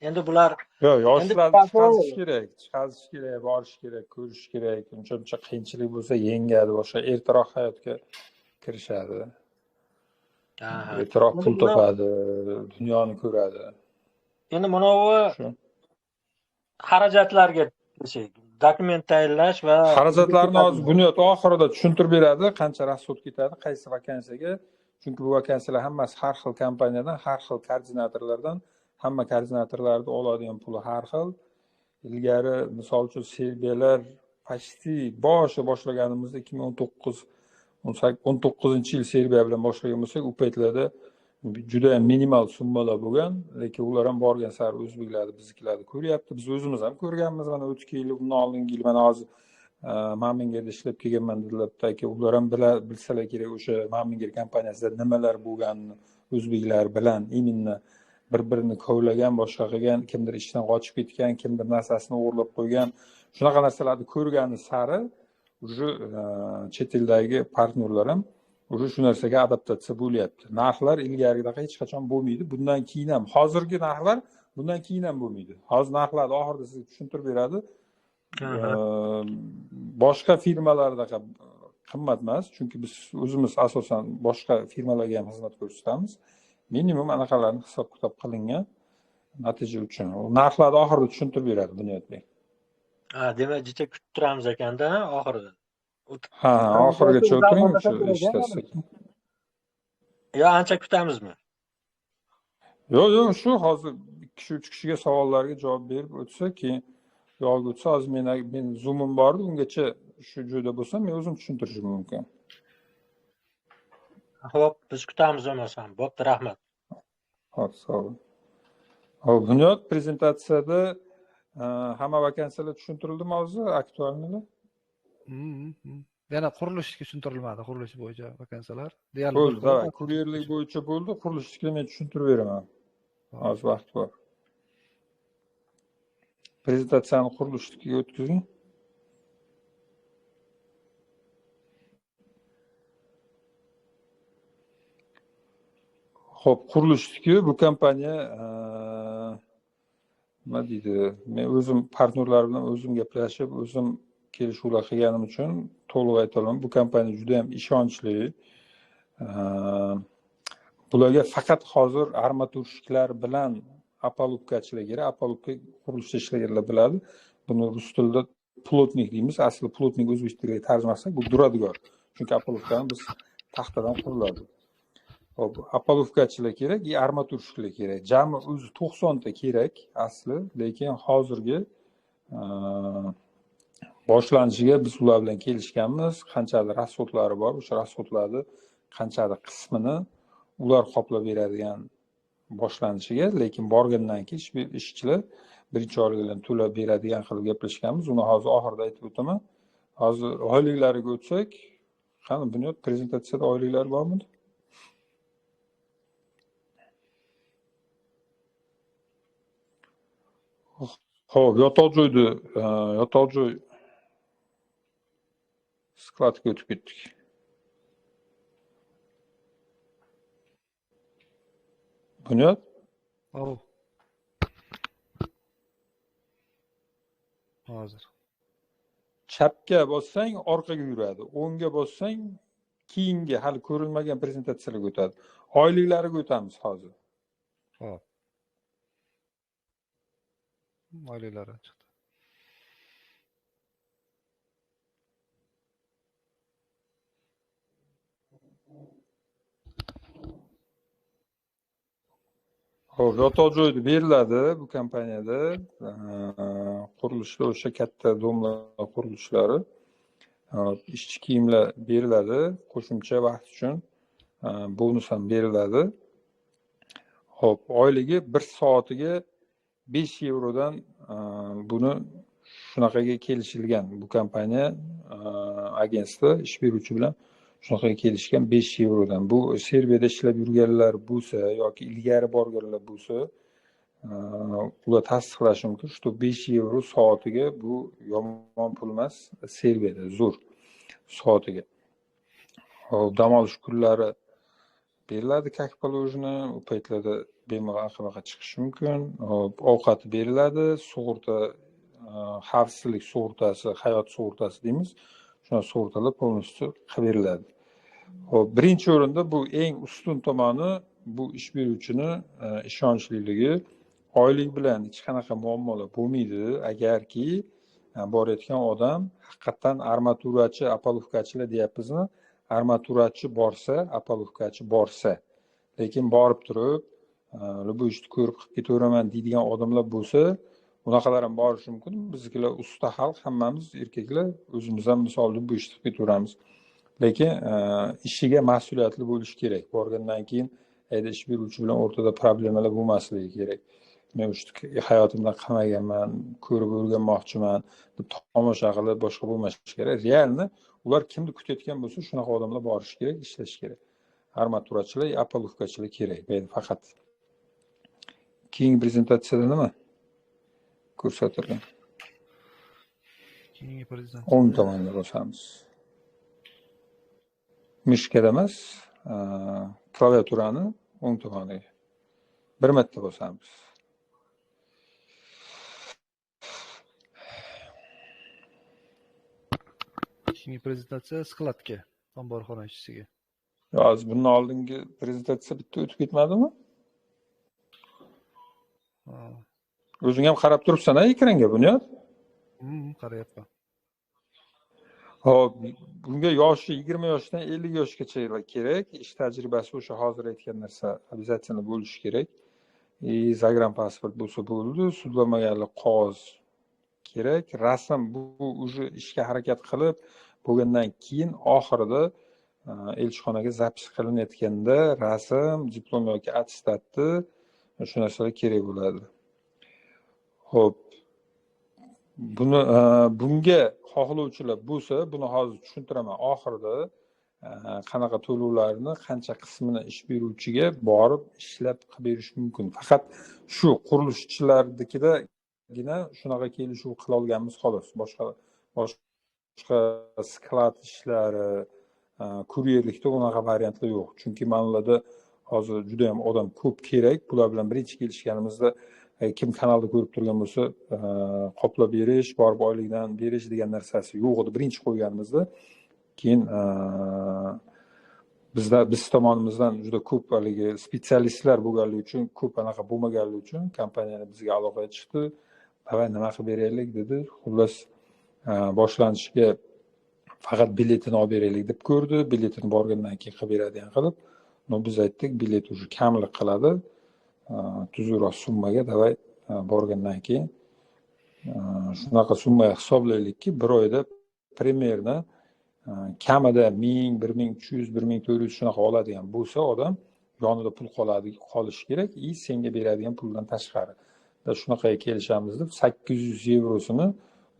Endi bular
yo'q, yoshlarni chiqarish kerak, chiqarish kerak, borish kerak, ko'rish kerak. Uncha-muncha qiyinchilik bo'lsa yengadi, boshqa ertaroq hayotga kirishadi. Ertaroq pul topadi, dunyoni ko'radi.
Endi mana bu xarajatlarga dokument tayyorlash va
xarajatlarni hozir Bunyod oxirida tushuntirib beradi, qancha расход ketadi, qaysi vakansiyaga. Chunki bu vakansiyalar hammasi har xil kompaniyadan, har xil koordinatorlardan, hamma koordinatorlarni oladigan puli har xil. Ilgari misol uchun Serbiyalar почти boshi boshlaganimizda 2019-yil Serbiya bilan boshlagan bo'lsak, u paytlarda juda ham minimal summalar bo'lgan, lekin ular ham borgan sari o'zbeklarni, biznikilarni ko'ryapti. Biz o'zimiz ham ko'rganmiz, mana o'tgan yil, undan oldingi yil, mana hozir Maminger ishlab kelganman dedilar, aka, ular ham bilsalar kerak o'sha Maminger kompaniyasida nimalar bo'lganini, o'zbeklar bilan именно bir-birini kovlagan, boshqa qilgan, kimdir ishdan qochib ketgan, kimdir narsasini o'g'irlab qo'ygan, shunaqa narsalarni ko'rgani sari уже chet eldagi partnyorlar ham уже shu narsaga adaptatsiya bo'lyapti. Narxlar ilgarigidaqa hech qachon bo'lmaydi. Bundan keyin ham hozirgi narxlar bundan keyin ham bo'lmaydi. Hozir narxlarni oxirida sizga tushuntirib beradi. Boshqa firmalardaqa qimmat emas, chunki biz o'zimiz asosan boshqa firmalarga ham xizmat ko'rsatamiz. Minimum anaqalarni hisob-kitob qilingan natija uchun. Narxlarni oxirida tushuntirib beradi Bunyodbek.
Ha, demak, jicha kutib turamiz ekanda oxirida.
Ha, oxirigacha o'tiring, o'sha eshitasiz.
Yo, ancha kutamizmi?
Yo'q, yo'q, shu hozir 2-3 kishiga savollarga javob berib o'tsa, keyin yo'q o'tsa, hozir men Zoom'im bor edi, ungacha shu joyda bo'lsam, men o'zim tushuntirishim mumkin.
Xo'p, biz kutamiz bo'lmasam. Bo'pti, rahmat.
Xo'p, sog' bo'ling. Hop, Bunyod, prezentatsiyada hamma vakansiyalar tushuntirildimi hozir, aktualnilar?
Yana qurilishga tushuntirilmadi, qurilish bo'yicha vakansiyalar. Deyarli
bo'ldi, давай, kuryerlik bo'yicha bo'ldi, qurilishnikini men tushuntirib beraman. Hozir vaqt bor. Prezentatsiyani qurilishnikiga o'tkazing. Xo'p, qurilishniki bu kompaniya nima deydi? Men o'zim partnyorlar bilan o'zim gaplashib, o'zim kelishuvlar qilganim uchun to'liq ayta olaman. Bu kompaniya juda ham ishonchli. Bularga faqat hozir armaturshiklar bilan opalubkachilar kerak. Opalubka qurilishda ishlaganlar biladi. Buni rus tilida plotnik deymiz. Asli plotnik o'zbek tiliga tarjima qilsak, bu duradgor. Chunki opalubkani biz taxtadan quriladi. Hop, opalubkachilar kerak, armaturshiklar kerak. Jami o'zi 90 ta kerak asli, lekin hozirgi boshlanishiga biz ular bilan kelishganmiz. Qanchadir rasxodlari bor, o'sha rasxodlarni qanchadir qismini ular qoplab beradigan boshlanishiga, lekin borgandan keyin ishchilar birinchi oyliklarni to'lab beradigan qilib gaplashganmiz. Uni hozir oxirida aytib o'taman. Hozir oyliklariga o'tsak, qani Bunyod, prezentatsiyada oyliklar bormidi? Xo'p, yotoq joyni, yotoq joy skladga o'tib ketdik. Bunyod?
Hop. Hozir.
Chapga bossang orqaga yuradi, o'ngga bossang keyingi hali ko'rilmagan prezentatsiyalarga o'tadi. Oyliklariga o'tamiz hozir.
Xo'p. Oyliklari chiqdi.
Xo'p, yotoq joyi beriladi bu kompaniyada. Qurilishlar o'sha katta domlar qurilishlari, ishchi kiyimlar beriladi, qo'shimcha vaqt uchun bonus ham beriladi. Xo'p, oyligi 1 soatiga 5 yevrodan, buni shunaqaga kelishilgan. Bu kompaniya agentstvo ish beruvchi bilan shunaqaga kelishgan 5 yevrodan. Bu Serbiyada ishlab yurganlar bo'lsa yoki ilgari borganlar bo'lsa, ular tasdiqlashi mumkin, shu 5 yevro soatiga bu yomon pul emas, Serbiyada zo'r soatiga. Hop, dam olish kunlari beriladi, как положено, u paytlarda bemalol aql-baqa chiqishi mumkin. Hop, ovqati beriladi, sug'urta, xavfsizlik sug'urtasi, hayot sug'urtasi deymiz. Shuna sug'urtalar полностью qilib beriladi. Hop, birinchi o'rinda bu eng ustun tomoni bu ish beruvchini ishonchliligi. Oylik bilan hech qanaqa muammolar bo'lmaydi, agarki borayotgan odam haqiqatan armaturachi, opalubkachilar deyapmizmi? Armaturachi borsa, opalubkachi borsa, lekin borib turib, bu ishni ko'rib qilib ketaveraman deydigan odamlar bo'lsa, unaqalar ham borishi mumkin. Biznikilar usta xalq, hammamiz erkaklar, o'zimiz ham misol bu ishni qilib ketaveramiz. Lekin ishiga mas'uliyatli bo'lish kerak. Borgandan keyin ayda ish beruvchi bilan o'rtada problemalar bo'lmasligi kerak. Men o'sha hayotimda qilmaganman, ko'rib o'rganmoqchiman deb tomosha qilib boshqa bo'lmashi kerak. Realni ular kimni kutayotgan bo'lsa, shunaqa odamlar borishi kerak, ishlashi kerak. Armaturachilar, opalubkachilar kerak. Faqat. Keyingi prezentatsiyada nima ko'rsatilgan?
Keyingi prezentatsiya.
O'ng tomonga bosamiz. Mishkada emas, klaviaturani o'ng tomoniga bir marta bosamiz.
Keyingi prezentatsiya skladga, omborxona ishchisiga.
Hozir bundan oldingi prezentatsiya bitta o'tib ketmadimi? O'zing ham qarab turibsan-a ekranga, Bunyod?
Qarayapman.
Hop, bunga yoshi 20 yoshdan 50 yoshgacha kerak. Ish tajribasi o'sha hozir aytgan narsa обязательно bo'lishi kerak. Загранпаспорт bo'lsa bo'ldi, sudlanmaganlik qog'oz kerak. Rasm bu уже ishga harakat qilib bo'lgandan keyin oxirida elchixonaga zapis qilinayotganda rasm, diplom yoki attestatni, shu narsalar kerak bo'ladi. Xo'p, buni bunga xohlovchilar bo'lsa, buni hozir tushuntiraman oxirida, qanaqa to'lovlarni qancha qismini ish beruvchiga borib ishlab qilib berish mumkin. Faqat shu qurilishchilarnikidagina shunaqa kelishuv qila olganmiz xolos. Boshqa sklad ishlari, kuryerlikda unaqa variantlar yo'q. Chunki mana ularda hozir juda ham odam ko'p kerak. Bular bilan birinchi kelishganimizda kim kanalda ko'rib turgan bo'lsa, qoplab berish, borib oylikdan berish degan narsasi yo'q edi birinchi qo'yganimizda. Keyin biz tomonimizdan juda ko'p haligi spetsialistlar bo'lganligi uchun, ko'p anaqa bo'lmaganligi uchun kompaniyani bizga aloqaga chiqdi. Давай nima qilib beraylik dedi. Xullas, boshlanishiga faqat biletini olib beraylik deb ko'rdi. Biletini borgandan keyin qilib beradigan qilib, no biz aytdik, bilet уже kamlik qiladi. Tuzukroq summaga давай borgandan keyin shunaqa summa hisoblaylikki, bir oyda примерно kamida 1000, 1300, 1400 shunaqa oladigan bo'lsa odam yonida pul qoladi, qolishi kerak и senga beradigan puldan tashqari. Shunaqa kelishamiz deb 800 yevrosini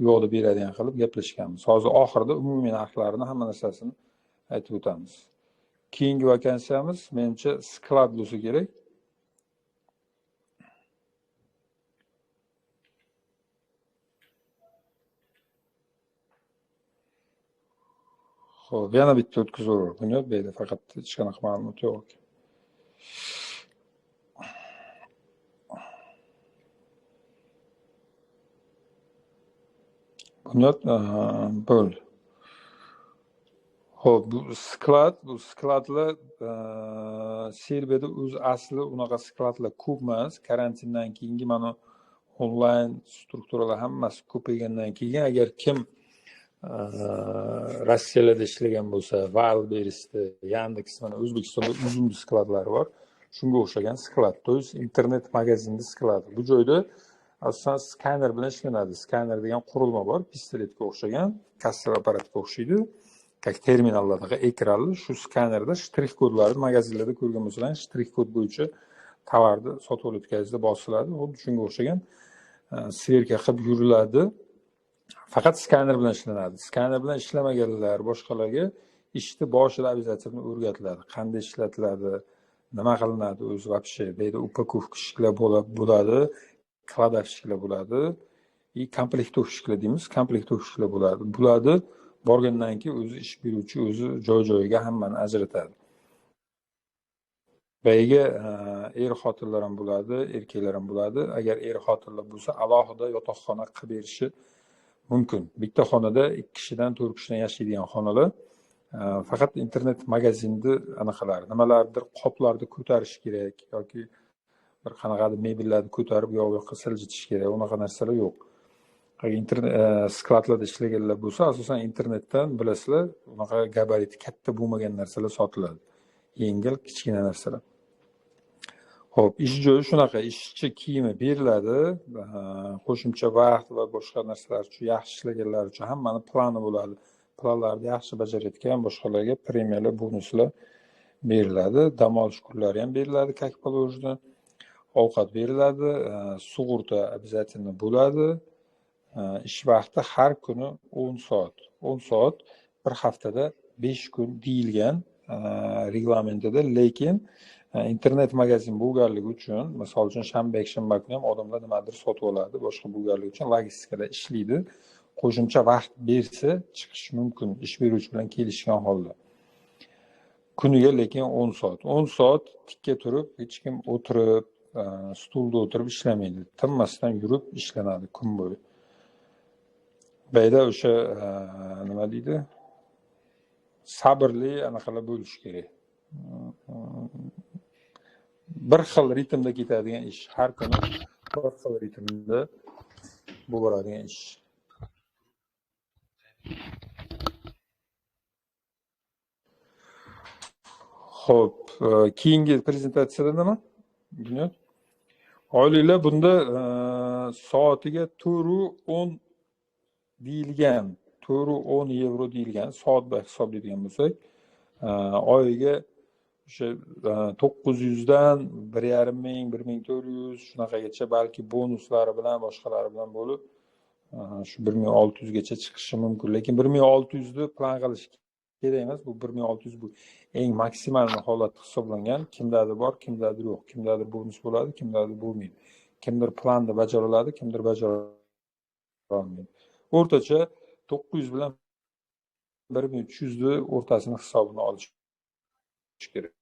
u yoqda beradigan qilib gaplashganmiz. Hozir oxirida umumiy narxlarini hamma narsasini aytib o'tamiz. Keyingi vakansiyamiz menimcha sklad bo'lsa kerak. Xo'p, yana bitta o'tkazaver. Buni bu yerda faqat hech qanaqa ma'lumot yo'q ekan. Buni bo'ldi. Xo'p, bu sklad, bu skladlar Serbiyada o'z asli unaqa skladlar ko'p emas. Karantindan keyingi mana onlayn strukturalar hammasi ko'paygandan keyin agar kim Rossiyalarda ishlagan bo'lsa, Wildberries'da, Yandex, mana O'zbekistonda uzun skladlari bor. Shunga o'xshagan sklad, to есть internet magazinda skladi. Bu joyda asosan skaner bilan ishlanadi. Skaner degan qurilma bor, pistoletga o'xshagan, kassir apparatga o'xshaydi. Как terminallardaqa ekranli shu skanerda shtrix kodlarni magazinlarda ko'rgan bo'lsalar, shtrix kod bo'yicha tovarni sotib olayotganingizda bosiladi. Xuddi shunga o'xshagan sverka qilib yuriladi. Faqat skaner bilan ishlanadi. Skaner bilan ishlamaganlar boshqalarga ishni boshida обязательно o'rgatiladi. Qanday ishlatiladi, nima qilinadi o'zi вообще. Bu yerda упаковщикlar bo'ladi, кладовщикlar bo'ladi, и комплектовщикlar deymiz, комплектовщикlar bo'ladi. Bo'ladi. Borgandan keyin o'zi ish beruvchi o'zi joy-joyiga hammani ajratadi. Boyaga er-xotinlar ham bo'ladi, erkaklar ham bo'ladi. Agar er-xotinlar bo'lsa, alohida yotoqxona qilib berishi mumkin. Bitta xonada 2 kishidan 4 kishidan yashaydigan xonalar. Faqat internet magazinni anaqalari, nimalardir qoplarni ko'tarish kerak yoki bir qanaqadir mebellarni ko'tarib u yoqqa siljitish kerak, unaqa narsalar yo'q. Agar internet skladlarda ishlaganlar bo'lsa, asosan internetdan bilasizlar, unaqa gabariti katta bo'lmagan narsalar sotiladi. Yengil, kichkina narsalar. Xo'p, ish joyi shunaqa, ishchi kiyimi beriladi, qo'shimcha vaqt va boshqa narsalar uchun, yaxshi ishlaganlar uchun hammani plani bo'ladi. Planlarni yaxshi bajarayotgan boshqalarga premiyalar, bonuslar beriladi, dam olish kunlari ham beriladi, как положено. Ovqat beriladi, sug'urta обязательно bo'ladi. Ish vaqti har kuni 10 soat. 10 soat bir haftada 5 kun deyilgan reglamentida, lekin internet magazin bo'lganligi uchun, misol uchun shanba, yakshanba kuni ham odamlar nimadir sotib oladi, boshqa bo'lganligi uchun logistikada ishlaydi. Qo'shimcha vaqt bersa chiqish mumkin ish beruvchi bilan kelishgan holda. Kuniga lekin 10 soat. 10 soat tikka turib, hech kim o'tirib, stulda o'tirib ishlamaydi. Tinmasdan yurib ishlanadi kun bo'yi. Bayda o'sha nima deydi? Sabrli anaqalar bo'lish kerak. Bir xil ritmda ketadigan ish, har kuni bir xil ritmda bo'ladigan ish. Xo'p, keyingi prezentatsiyada nima? Bunyod. Oyliklar bunda soatiga 4.10 deyilgan, 4.10 yevro deyilgan, soat bilan hisoblaydigan bo'lsak, oyiga O'sha 900 dan 1,5 ming, 1400 shunaqagacha, balki bonuslari bilan, boshqalari bilan bo'lib shu 1600 gacha chiqishi mumkin. Lekin 1600 ni plan qilish kerak emas. Bu 1600 bu eng maksimal holat hisoblangan. Kimdadir bor, kimdadir yo'q. Kimdadir bonus bo'ladi, kimdadir bo'lmaydi. Kimdir planni bajara oladi, kimdir bajara olmaydi. O'rtacha 900 bilan 1300 ni o'rtasini hisobini olish kerak.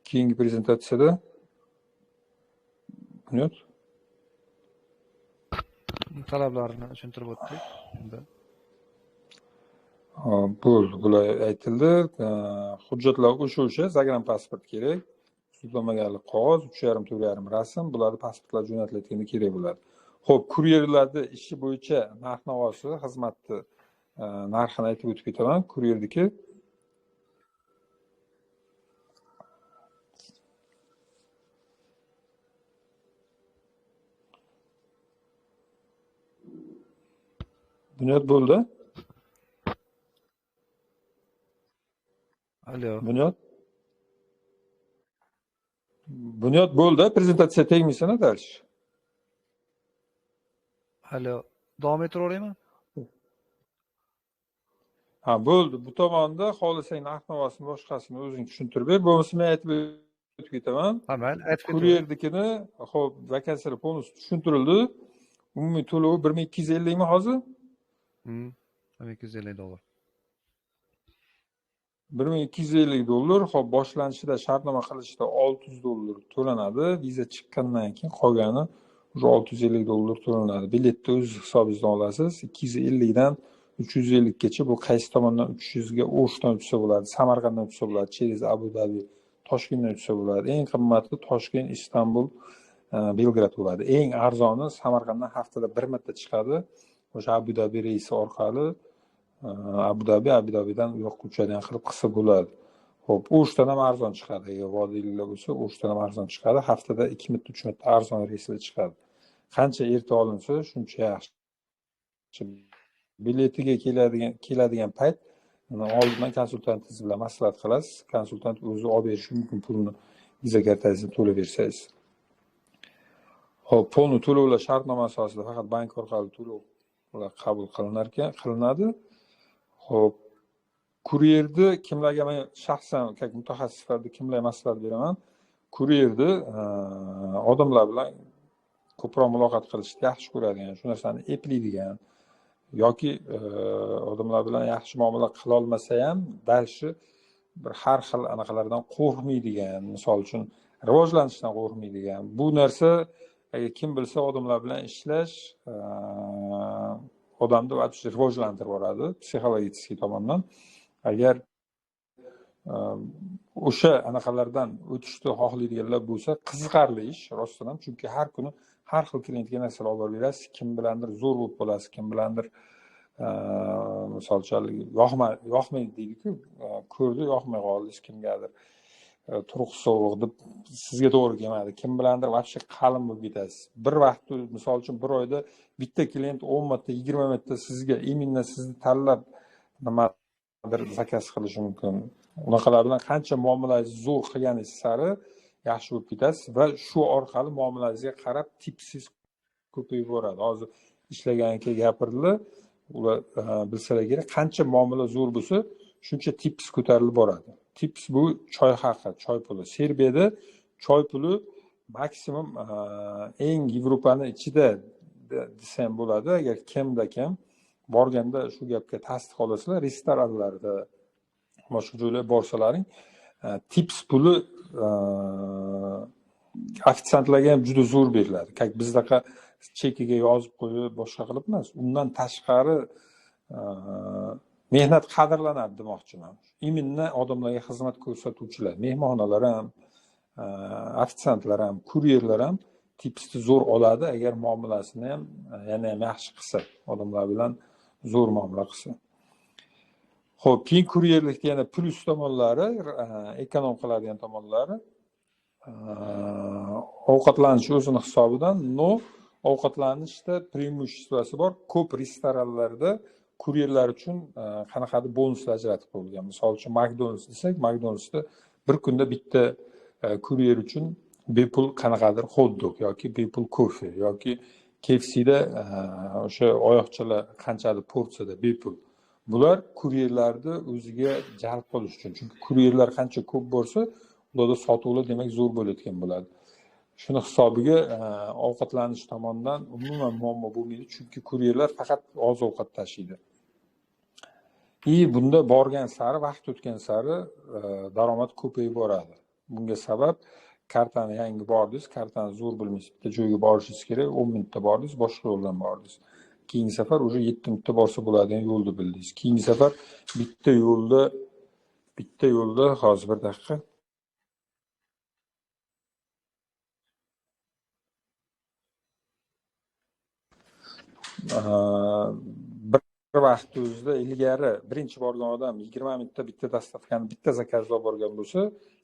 Keyingi prezentatsiyada, Bunyod.
Talablarni tushuntirib o'tdik unda.
Bo'ldi, bular aytildi. Hujjatlar o'sha загранпаспорт kerak, sudlanmaganlik qog'oz, 3,5 4,5 rasm, bularni pasportlar jo'natilayotganda kerak bo'ladi. Xo'p, kuryerlarni ishi bo'yicha narx-navosi, xizmatni narxini aytib o'tib ketaman. Kuryerniki Bunyod, bo'ldi.
Alo.
Bunyod. Bunyod, bo'ldi. Prezentatsiya tegmaysan дальше.
Alo, davom ettiraveraymi?
Ha, bo'ldi. Bu tomonda xohlasang narx-navosini, boshqasini o'zing tushuntirib ber. Bo'lmasa men aytib o'tib ketaman.
Ha, mayli, aytib ketaver.
Kuryernikini, xo'p, vakansiyalar полностью tushuntirildi. Umumiy to'lovi 1250 mi hozir?
1250 dollar.
1250 dollar. Xo'p, boshlanishida shartnoma qilishda 600 dollar to'lanadi. Viza chiqqandan keyin qolgani уже 650 dollar to'lanadi. Biletni o'z hisobingizdan olasiz. 250 dan 350 gacha, bu qaysi tomondan uchishingizga, O'shdan uchsa bo'ladi, Samarqanddan uchsa bo'ladi, через Abu Dabi, Toshkentdan uchsa bo'ladi. Eng qimmati Toshkent, Istanbul, Belgrad bo'ladi. Eng arzoni Samarqanddan haftada bir marta chiqadi. O'sha Abu Dabi reysi orqali Abu Dabi, Abu Dabidan u yoqqa uchadigan qilib qilsa bo'ladi. Xo'p, O'shdan ham arzon chiqadi. Agar vodiyliklar bo'lsa, O'shdan ham arzon chiqadi. Haftada 2 marta, 3 marta arzon reyslar chiqadi. Qancha erta olinsa, shuncha yaxshi. Biletiga keladigan payt oldindan konsultantingiz bilan maslahat qilasiz. Konsultant o'zi olib berishi mumkin pulni, viza kartangizni to'lab bersangiz. Xo'p, polni to'lovlar shartnoma asosida faqat bank orqali to'lovlar qabul qilinadi. Xo'p, kuryerni kimlarga men shaxsan как mutaxassis sifatida kimlarga maslahat beraman? Kuryerni odamlar bilan ko'proq muloqot qilishni yaxshi ko'radigan, shu narsani eplaydigan yoki odamlar bilan yaxshi muomala qila olmasa ham дальше bir har xil anaqalardan qo'rqmaydigan, misol uchun rivojlanishdan qo'rqmaydigan. Bu narsa, agar kim bilsa, odamlar bilan ishlash odamni вообще rivojlantirib yuboradi psixologический tomondan. Agar o'sha anaqalardan o'tishni xohlaydiganlar bo'lsa, qiziqarli ish rostdan ham, chunki har kuni har xil klientga narsalar olib borib berasiz, kim bilandir zo'r bo'lib qolasiz, kim bilandir misol uchun yoqmaydi deydiku, ko'rdi, yoqmay qoldi, kimgadir turqi sovuq deb sizga to'g'ri kelmadi, kim bilandir вообще qalin bo'lib ketasiz. Bir vaqt, misol uchun, bir oyda bitta klient 10 marta, 20 marta sizga именно sizni tanlab nimadir заказ qilishi mumkin. Unaqalar bilan qancha muomalangizni zo'r qilganingiz sari yaxshi bo'lib ketasiz va shu orqali muomalangizga qarab tipsiz ko'payib boradi. Hozir ishlagan aka gapirdilar, ular bilsalar kerak, qancha muomala zo'r bo'lsa, shuncha tips ko'tarilib boradi. Tips bu choy haqi, choy puli. Serbiyada choy puli maksimum eng Yevropani ichida desa ham bo'ladi. Agar kimda kim borganda shu gapga tasdiq olasizlar, restoranlarda, boshqa joylarga borsalaring, tips puli ofitsiantlarga ham juda zo'r beriladi. Как bizdaqa chekiga yozib qo'yib, boshqa qilib emas. Undan tashqari mehnat qadrlanadi demoqchiman. Именно odamlarga xizmat ko'rsatuvchilar, mehmonxonalar ham, ofitsiantlar ham, kuryerlar ham tipsni zo'r oladi, agar muomalasini ham yana ham yaxshi qilsa, odamlar bilan zo'r muomala qilsa. Xo'p, keyin kuryerlikda yana plyus tomonlari, ekonom qiladigan tomonlari, ovqatlanish o'zini hisobidan, но ovqatlanishda преимущество si bor. Ko'p restoranlarda Kuryerlar uchun qanaqadir bonuslar ajratib qo'yilgan. Misol uchun McDonald's desak, McDonald'sda bir kunda bitta kuryer uchun bepul qanaqadir hot-dog yoki bepul kofe yoki KFCda o'sha oyoqchalar qanchadir porsiyada bepul. Bular kuryerlarni o'ziga jalb qilish uchun. Chunki kuryerlar qancha ko'p bo'lsa, ularda sotuvlar demak zo'r bo'layotgan bo'ladi. Shuni hisobiga ovqatlanish tomonidan umuman muammo bo'lmaydi, chunki kuryerlar faqat oziq-ovqat tashiydi. И bunda borgan sari, vaqt o'tgan sari daromad ko'payib boradi. Bunga sabab kartani yangi bordingiz, kartani zo'r bilmaysiz, bitta joyga borishingiz kerak, 10 minutda bordingiz, boshqa yo'ldan bordingiz. Keyingi safar уже 7 minutda borsa bo'ladigan yo'lni bildingiz. Keyingi safar bitta yo'lda hozir bir daqiqa. Bir vaqt o'zida ilgari birinchi borgan odam 20 minutda bitta dastavkani, bitta zakazni olib borgan bo'lsa,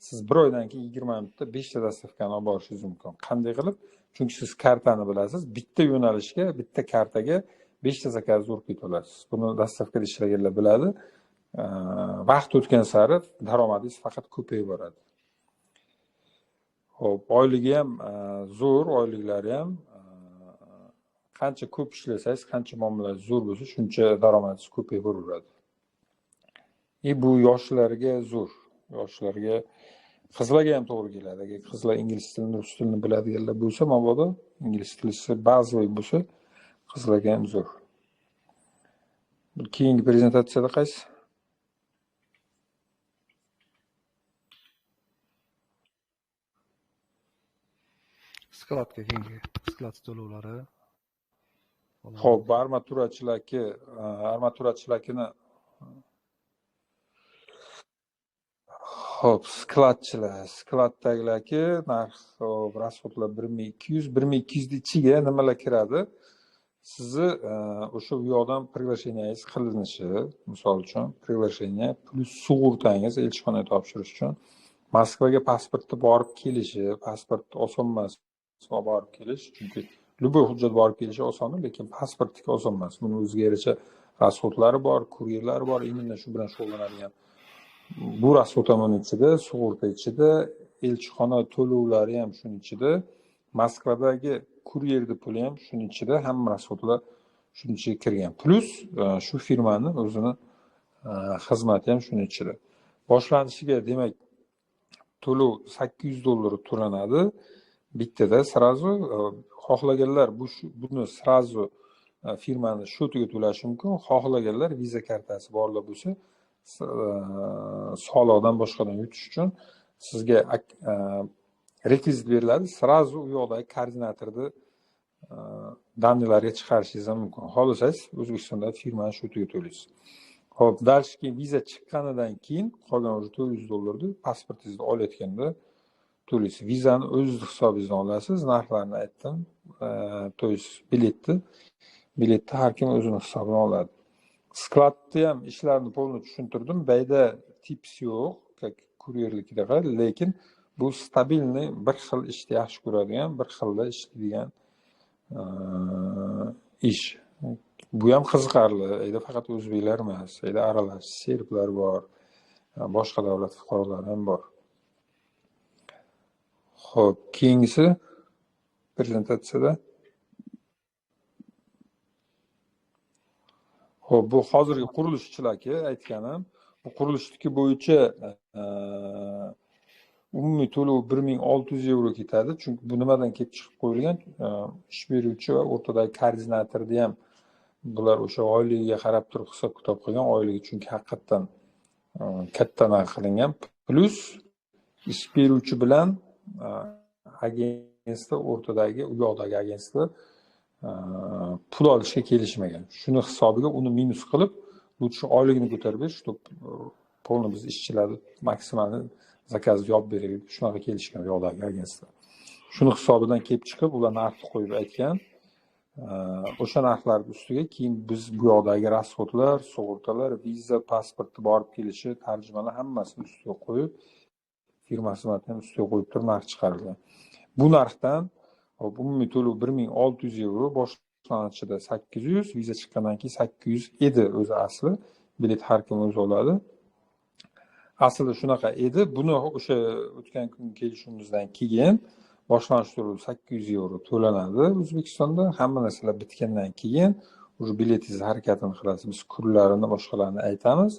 siz bir oydan keyin 20 minutda 5 ta dastavkani olib borishingiz mumkin. Qanday qilib? Chunki siz kartani bilasiz, bitta yo'nalishga, bitta kartaga 5 ta zakazni urib keta olasiz. Buni dastavkada ishlaganlar biladi. Vaqt o'tgan sari daromadingiz faqat ko'payib boradi. Xo'p, oyligi ham zo'r, oyliklari ham qancha ko'p ishlasangiz, qancha muomalangiz zo'r bo'lsa, shuncha daromadingiz ko'payib boraveradi. Bu yoshlarga zo'r, yoshlarga, qizlarga ham to'g'ri keladi. Agar qizlar ingliz tilini, rus tilini biladiganlar bo'lsa, mabodo ingliz tili bazaviy bo'lsa, qizlarga ham zo'r. Keyingi prezentatsiyada qaysi?
Skladga keyingi sklad to'lovlari.
Xo'p, armaturachilarkini xo'p, skladchilar, skladdagilarki narx, xo'p, rasxodlar 1200, 1200 ichiga nimalar kiradi? Sizni o'sha u yoqdan приглашениyangiz qilinishi, misol uchun приглашение plus sug'urtangiz elchixonaga topshirish uchun, Moskvaga pasportda borib kelishi, pasport oson emas borib kelish, chunki любой hujjat borib kelishi oson, lekin pasportniki oson emas. Buni o'ziga yarasha rasxodlari bor, kuryerlari bor, именно shu bilan shug'ullanadigan. Bu rasxod ham uning ichida, sug'urta ichida, elchixona to'lovlari ham shuning ichida, Moskvadagi kuryerni puli ham shuning ichida, hamma rasxodlar shuning ichiga kirgan. Plus shu firmani o'zini xizmati ham shuning ichida. Boshlanishiga demak to'lov $800 to'lanadi. Bittada srazu xohlaganlar buni srazu firmani счёtiga to'lashi mumkin, xohlaganlar Visa kartasi borlar bo'lsa, soliqdan boshqadan yutish uchun sizga rekvizit beriladi, srazu u yoqdagi koordinatorni данныйларga chiqarishingiz ham mumkin. Xohlasangiz O'zbekistonda firmani счёtiga to'laysiz. Xo'p, дальше keyin viza chiqqanidan keyin qolgan уже $400 pasportingizni olayotganda to'laysiz. Vizani o'zingiz hisobingizdan olasiz, narxlarni aytdim. То есть biletni har kim o'zini hisobidan oladi. Skladni ham ishlarini полный tushuntirdim. Bayda tips yo'q, как kuryerlikdaqa, lekin bu stabilniy bir xil ishni yaxshi ko'radigan, bir xilda ishlaydigan ish. Bu ham qiziqarli. Ayda faqat o'zbeklar emas, ayda aralash serblar bor, boshqa davlat fuqarolari ham bor. Xo'p, keyingisi prezentatsiyada. Xo'p, bu hozirgi qurilishchilarga aytganim, bu qurilishniki bo'yicha umumiy to'lov 1600 yevro ketadi. Chunki bu nimadan kelib chiqib qo'yilgan? Ish beruvchi va o'rtadagi koordinatorni ham bular o'sha oyligiga qarab turib hisob-kitob qilgan, oyligi chunki haqiqatdan katta narx qilingan. Plus ish beruvchi bilan agentство o'rtadagi, u yoqdagi agentство pul olishga kelishmagan. Shuni hisobiga uni minus qilib, lучше oyligini ko'tarib berish, чтобы полный biz ishchilarni maksimalni zakazni yopib beraylik. Shunaqa kelishgan u yoqdagi agentство. Shuni hisobidan kelib chiqib, ular narxni qo'yib aytgan. O'sha narxlar ustiga keyin biz bu yoqdagi rasxodlar, sug'urtalar, viza, pasportni borib kelishi, tarjimalar hammasini ustiga qo'yib, firma xizmatini ham ustiga qo'yib turib narx chiqarilgan. Bu narxdan umumiy to'lov 1600 yevro, boshlangan Boshlanishida 800, viza chiqqandan keyin 800 edi o'zi asli. Bilet har kim o'zi oladi. Aslida shunaqa edi. Buni o'sha o'tgan kun kelishimizdan keyin boshlanish to'lovi 800 yevro to'lanadi O'zbekistonda. Hamma narsalar bitgandan keyin уже biletingizni harakatini qilasiz. Biz kunlarini, boshqalarni aytamiz.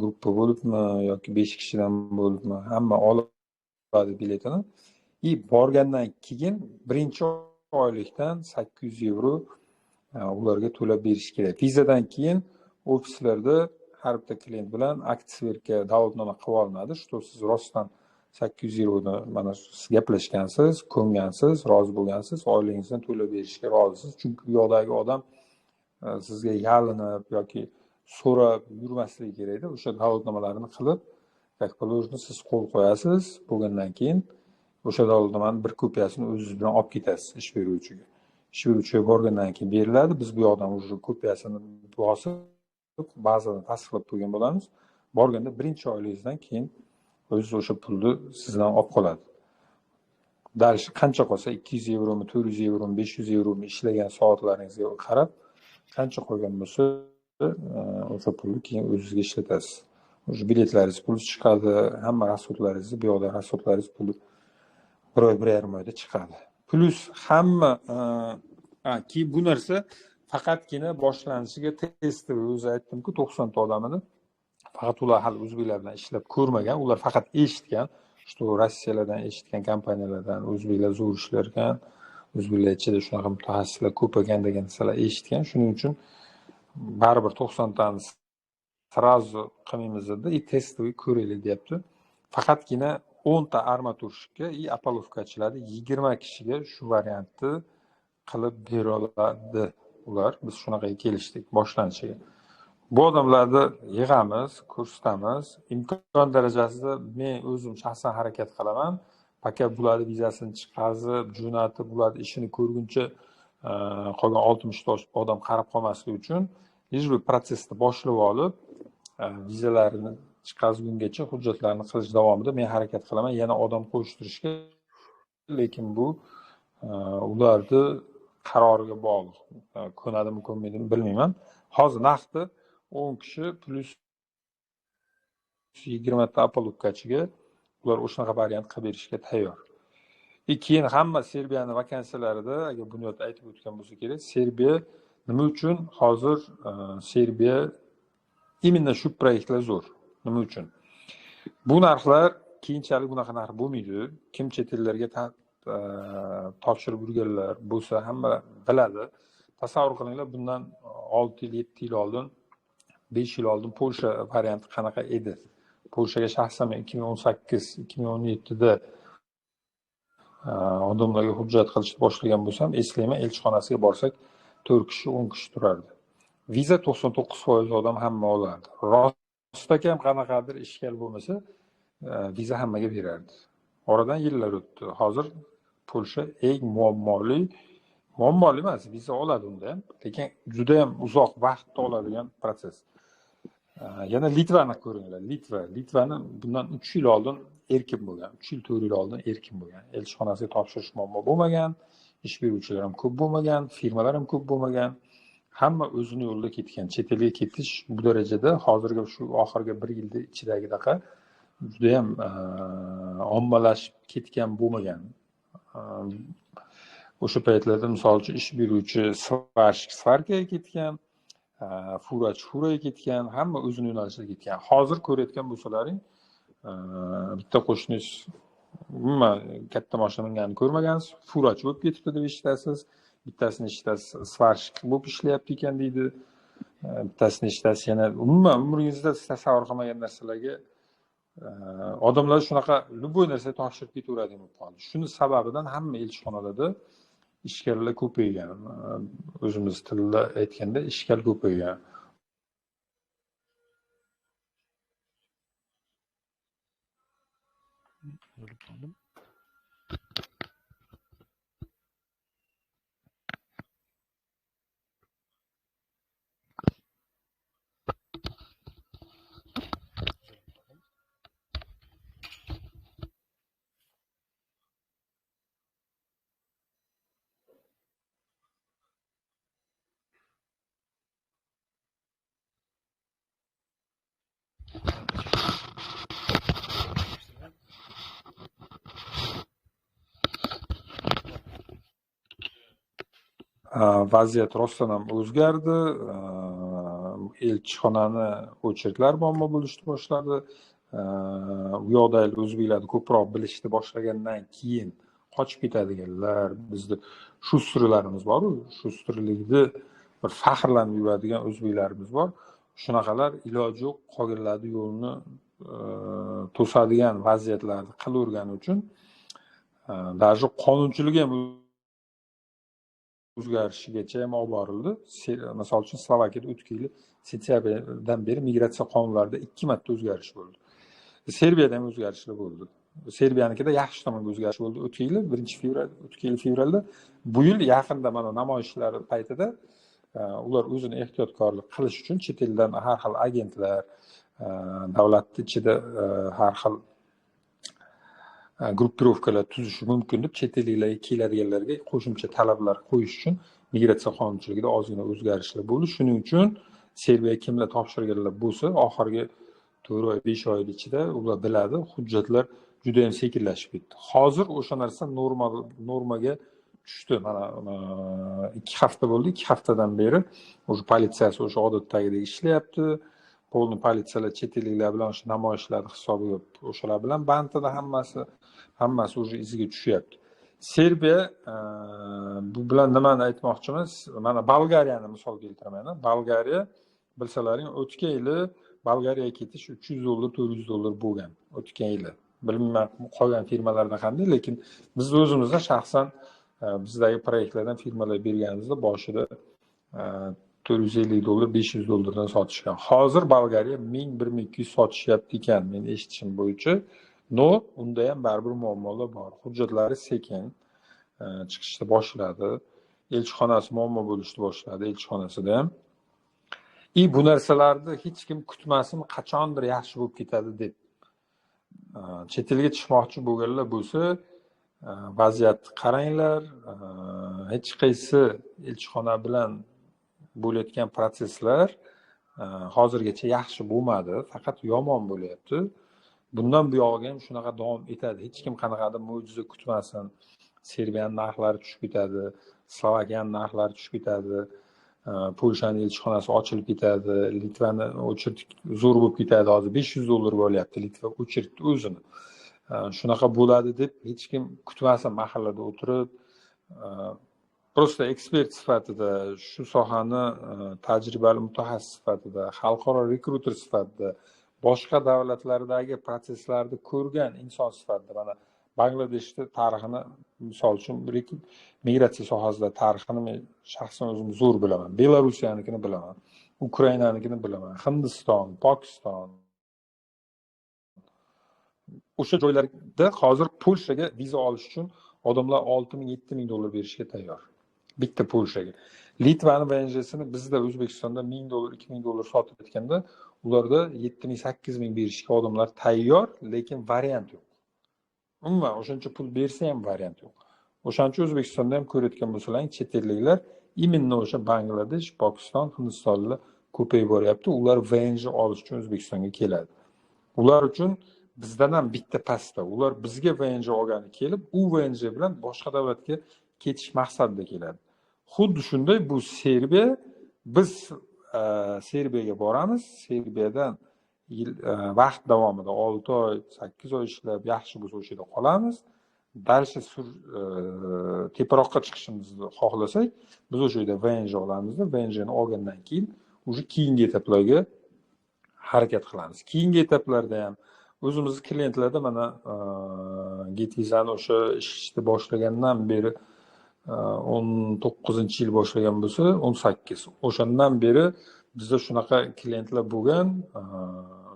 Gruppa bo'libmi yoki 5 kishidan bo'libmi, hamma oladi biletini. И borgandan keyin birinchi oylikdan 800 yevro ularga to'lab berish kerak. Vizadan keyin ofislarda har bitta klient bilan akt sverka da'vatnoma qilib olinadi, что siz rostdan 800 yevroni mana siz gaplashgansiz, ko'ngansiz, rozi bo'lgansiz, oyligingizdan to'lab berishga rozisiz. Chunki u yoqdagi odam sizga yalinib yoki so'rab yurmasligi kerakda. O'sha da'vatnomalarni qilib, как положено siz qo'l qo'yasiz, bo'lgandan keyin o'sha da'vatnomani bir kopiyasini o'zingiz bilan olib ketasiz ish beruvchiga. Ish beruvchiga borgandan keyin beriladi. Biz bu yoqdan уже kopiyasini bosib, ba'zini tasdiqlab qo'ygan bo'lamiz. Borganda birinchi oyligingizdan keyin o'zingiz o'sha pulni sizdan olib qoladi. Dальше qancha qolsa 200 yevromi, 400 yevromi, 500 yevromi ishlagan soatlaringizga qarab qancha qolgan bo'lsa o'sha pulni keyin o'zingizga ishlatasiz. O'sha biletlaringiz puli chiqadi, hamma rasxodlaringizni, bu yoqda rasxodlaringiz puli bir oy, 1,5 oyda chiqadi. Plus hamma keyin bu narsa faqatgina boshlanishiga test o'zi aytdimku, 90 ta odamini faqat ular hali o'zbeklar bilan ishlab ko'rmagan, ular faqat eshitgan, что Rossiyalardan eshitgan kompaniyalardan o'zbeklar zo'r ishlar ekan, o'zbeklar ichida shunaqa mutaxassislar ko'p ekan degan narsalar eshitgan. Shuning uchun baribir 90 tani сразу qilmaymiz dedi, и testni ko'raylik deyapti. Faqatgina 10 ta armaturshikka и apalovkachilarni 20 kishiga shu variantni qilib bera oladi ular. Biz shunaqaga kelishdik boshlanishiga. Bu odamlarni yig'amiz, ko'rsatamiz. Imkon darajasida men o'zim shaxsan harakat qilaman. Пока bularni vizasini chiqarib, jo'natib, ularni ishini ko'rguncha qolgan 60 ta odam qarab qolmasligi uchun лишь бы protsessni boshlab olib, vizalarini chiqazgungacha hujjatlarni qilish davomida men harakat qilaman yana odam qo'shtirishga, lekin bu ularni qaroriga bog'liq. Ko'nadimi, ko'nmaydimi bilmayman. Hozir naqdi 10 kishi plus 20 ta apalubkachiga ular o'shanaqa variant qilib berishga tayyor. Keyin hamma Serbiyani vakansiyalarida, agar Bunyod aytib o'tgan bo'lsa kerak, Serbiya nima uchun hozir Serbiya именно shu proyektlar zo'r. Nima uchun? Bu narxlar keyinchalik bunaqa narx bo'lmaydi. Kim chet ellarga topshirib yurganlar bo'lsa hamma biladi. Tasavvur qilinglar, bundan 6 yil, 7 yil oldin, 5 yil oldin Polsha varianti qanaqa edi? Polshaga shaxsan men 2018-2017da odamlarga hujjat qilishni boshlagan bo'lsam, eslayman, elchixonasiga borsak 4 kishi, 10 kishi turardi. Viza 99% odam hamma olardi. Rostaki ham qanaqadir ishkal bo'lmasa, viza hammaga berardi. Oradan yillar o'tdi. Hozir Polsha eng muammoli emas, viza oladi unda ham, lekin juda ham uzoq vaqt oladigan protsess. Yana Litvani ko'ringlar. Litvani bundan 3 yil oldin erkin bo'lgan, 3 yil, 4 yil oldin erkin bo'lgan. Elchixonasiga topshirish muammo bo'lmagan, ish beruvchilar ham ko'p bo'lmagan, firmalar ham ko'p bo'lmagan. Hamma o'zini yo'lida ketgan. Chet elga ketish bu darajada hozirgi shu oxirgi 1 yilda ichidagidaqa juda ham ommalashib ketgan bo'lmagan. O'sha paytlarda misol uchun ish beruvchi svarkaga ketgan, furachi furaga ketgan, hamma o'zini yo'nalishida ketgan. Hozir ko'rayotgan bo'lsalaring, bitta qo'shningiz umuman katta mashina minganini ko'rmagansiz, furachi bo'lib ketibdi deb eshitasiz, bittasini eshitasiz svarshik bo'lib ishlayapti ekan deydi, bittasini eshitasiz yana umuman umringizda tasavvur qilmagan narsalarga odamlar shunaqa любой narsaga topshirib ketaveradigan bo'lib qoldi. Shuni sababidan hamma elchixonalarda ishkallar ko'paygan. O'zimiz tilda aytganda ishkal ko'paygan. Vaziyat rostdan ham o'zgardi. Elchixonani очередь lar muammo bo'lishni boshladi. U yoqdagi o'zbeklarni ko'proq bilishni boshlagandan keyin qochib ketadiganlar, bizni шустрый larimiz boru, шустрый likni bir faxrlanib yuradigan o'zbeklarimiz bor. Shunaqalar iloji yo'q qolganlarni yo'lini to'sadigan vaziyatlarni qilavergani uchun даже qonunchilik ham o'zgarishigacha ham olib borildi. Misol uchun, Slovakiyada o'tgan yili sentyabrdan beri migratsiya qonunlarida 2 marta o'zgarish bo'ldi. Serbiyada ham o'zgarishlar bo'ldi. Serbiyanikida yaxshi tomonga o'zgarish bo'ldi o'tgan yili 1 fevral, o'tgan yil fevralda. Bu yil yaqinda mana namoyishlar paytida ular o'zini ehtiyotkorlik qilish uchun chet eldan har xil agentlar, davlatni ichida har xil группировка lar tuzishi mumkin deb chet elliklarga, keladiganlarga qo'shimcha talablar qo'yish uchun migratsiya qonunchiligida ozgina o'zgarishlar bo'ldi. Shuning uchun Serbiyaga kimlar topshirganlar bo'lsa, oxirgi 4 oy, 5 oy ichida ular biladi, hujjatlar juda yam sekinlashib ketdi. Hozir o'sha narsa normaga tushdi. Mana 2 hafta bo'ldi, 2 haftadan beri уже politsiyasi o'sha odatdagidek ishlayapti. Полный politsiyalar chet elliklar bilan o'sha namoyishlarni hisobiga o'shalar bilan band edi hammasi, уже iziga tushyapti. Serbiya, bu bilan nimani aytmoqchimiz? Mana Bolgariyani misol keltiraman. Bolgariya, bilsalaring, o'tgan yili Bolgariyaga ketish 300 dollar, 400 dollar bo'lgan o'tgan yili. Bilmayman, qolgan firmalarda qanday, lekin biz o'zimizda shaxsan bizdagi proyektlardan firmalar berganimizda boshida 450 dollar, 500 dollardan sotishgan. Hozir Bolgariya 1000, 1200 sotishyapti ekan, meni eshitishim bo'yicha. Но unda ham baribir muammolar bor, hujjatlari sekin chiqishni boshladi, elchixonasi muammo bo'lishni boshladi, elchixonasida ham. И bu narsalarni hech kim kutmasin, qachondir yaxshi bo'lib ketadi deb. Chet elga chiqmoqchi bo'lganlar bo'lsa, vaziyatni qaranglar. Hech qaysi elchixona bilan bo'layotgan protsesslar hozirgacha yaxshi bo'lmadi, faqat yomon bo'lyapti. Bundan buyog'iga ham shunaqa davom etadi. Hech kim qanaqadir mo'jiza kutmasin, Serbiyani narxlari tushib ketadi, Slovakiyani narxlari tushib ketadi, Polshani elchixonasi ochilib ketadi, Litvani очередь zo'r bo'lib ketadi, hozir 500 dollarga olyapti Litva очередь ni o'zini, shunaqa bo'ladi deb hech kim kutmasin mahallada o'tirib. Просто ekspert sifatida, shu sohani tajribali mutaxassis sifatida, xalqaro rekruter sifatida, boshqa davlatlardagi protsesslarni ko'rgan inson sifatida, mana Bangladeshni tarixini, misol uchun, migratsiya sohasida tarixini men shaxsan o'zim zo'r bilaman, Belorussiyanikini bilaman, Ukrainanikini bilaman, Hindiston, Pokiston, o'sha joylarda hozir Polshaga viza olish uchun odamlar 6000, 7000 dollar berishga tayyor bitta Polshaga. Litvani ВНЖ sini bizda O'zbekistonda 1000 dollar, 2000 dollar sotilayotganda, ularda 7000, 8000 berishga odamlar tayyor, lekin variant yo'q. Umuman o'shancha pul bersa ham variant yo'q. O'shaning uchun O'zbekistonda ham ko'rayotgan bo'lsalaring, chet elliklar, именно o'sha Bangladesh, Pokiston, Hindistonlar ko'payib boryapti. Ular ВНЖ olish uchun O'zbekistonga keladi. Ular uchun bizdan ham bitta pastda. Ular bizga ВНЖ olgani kelib, u ВНЖ bilan boshqa davlatga ketish maqsadida keladi. Xuddi shunday bu Serbiya. Biz Serbiyaga boramiz, Serbiyadan yil vaqt davomida 6 oy, 8 oy ishlab, yaxshi bo'lsa, o'sha yerda qolamiz. Дальше teparoqqa chiqishimizni xohlasak, biz o'sha yerda ВНЖ olamizda, ВНЖ ni olgandan keyin уже keyingi etaplarga harakat qilamiz. Keyingi etaplarda ham o'zimizni klientlarda, mana Getvizani o'sha ishni boshlagandan beri, 19-yil boshlagan bo'lsa, 18, o'shandan beri bizda shunaqa klientlar bo'lgan,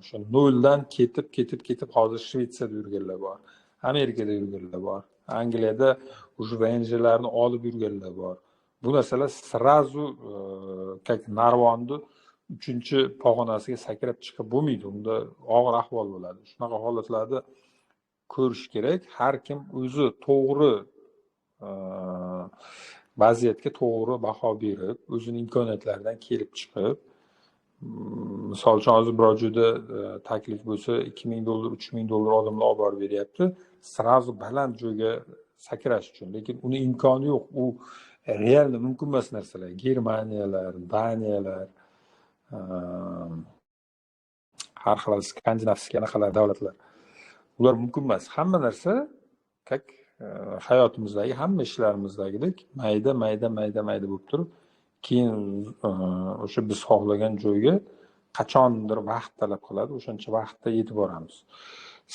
o'sha noldan ketib, ketib, ketib, hozir Shvetsiyada yurganlar bor, Amerikada yurganlar bor, Angliyada уже ВНЖ larni olib yurganlar bor. Bu narsalar сразу, как narvonni uchinchi pog'onasiga sakrab chiqib bo'lmaydi, unda og'ir ahvol bo'ladi. Shunaqa holatlarda ko'rish kerak. Har kim o'zi to'g'ri vaziyatga to'g'ri baho berib, o'zini imkoniyatlaridan kelib chiqib, misol uchun, hozir biror joyda taklif bo'lsa, 2000 dollar, 3000 dollar odamlar olib borib beryapti, сразу baland joyga sakrash uchun, lekin uni imkoni yo'q. U Реально mumkin emas narsalar. Germaniyalar, Daniyalar, har xil скандинавский anaqalar, davlatlar, ular mumkin emas. Hamma narsa, как hayotimizdagi hamma ishlarimizdagidek, mayda mayda mayda mayda bo'lib turib, keyin o'sha biz xohlagan joyga qachondir vaqt talab qiladi, o'shancha vaqtda yetib boramiz.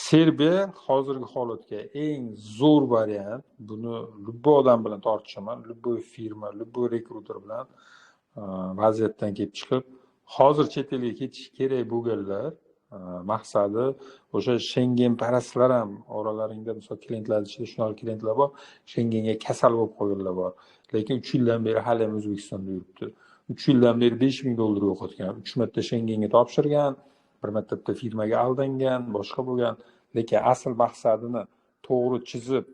Serbiya hozirgi holatga eng zo'r variant. Buni любой odam bilan tortishaman, любой firma, любой rekruter bilan. Vaziyatdan kelib chiqib, hozir chet elga ketish kerak bo'lganlar, maqsadi o'sha Shengen parastlar ham oralaringda, misol, klientlar ichida shunaqa klientlar bor, Shengenga kasal bo'lib qolganlar bor, lekin 3 yildan beri hali ham O'zbekistonda yuribdi. 3 yildan beri 5000 dollar yo'qotgan, uch marta Shengenga topshirgan, bir marta bitta firmaga aldangan, boshqa bo'lgan, lekin asl maqsadini to'g'ri chizib,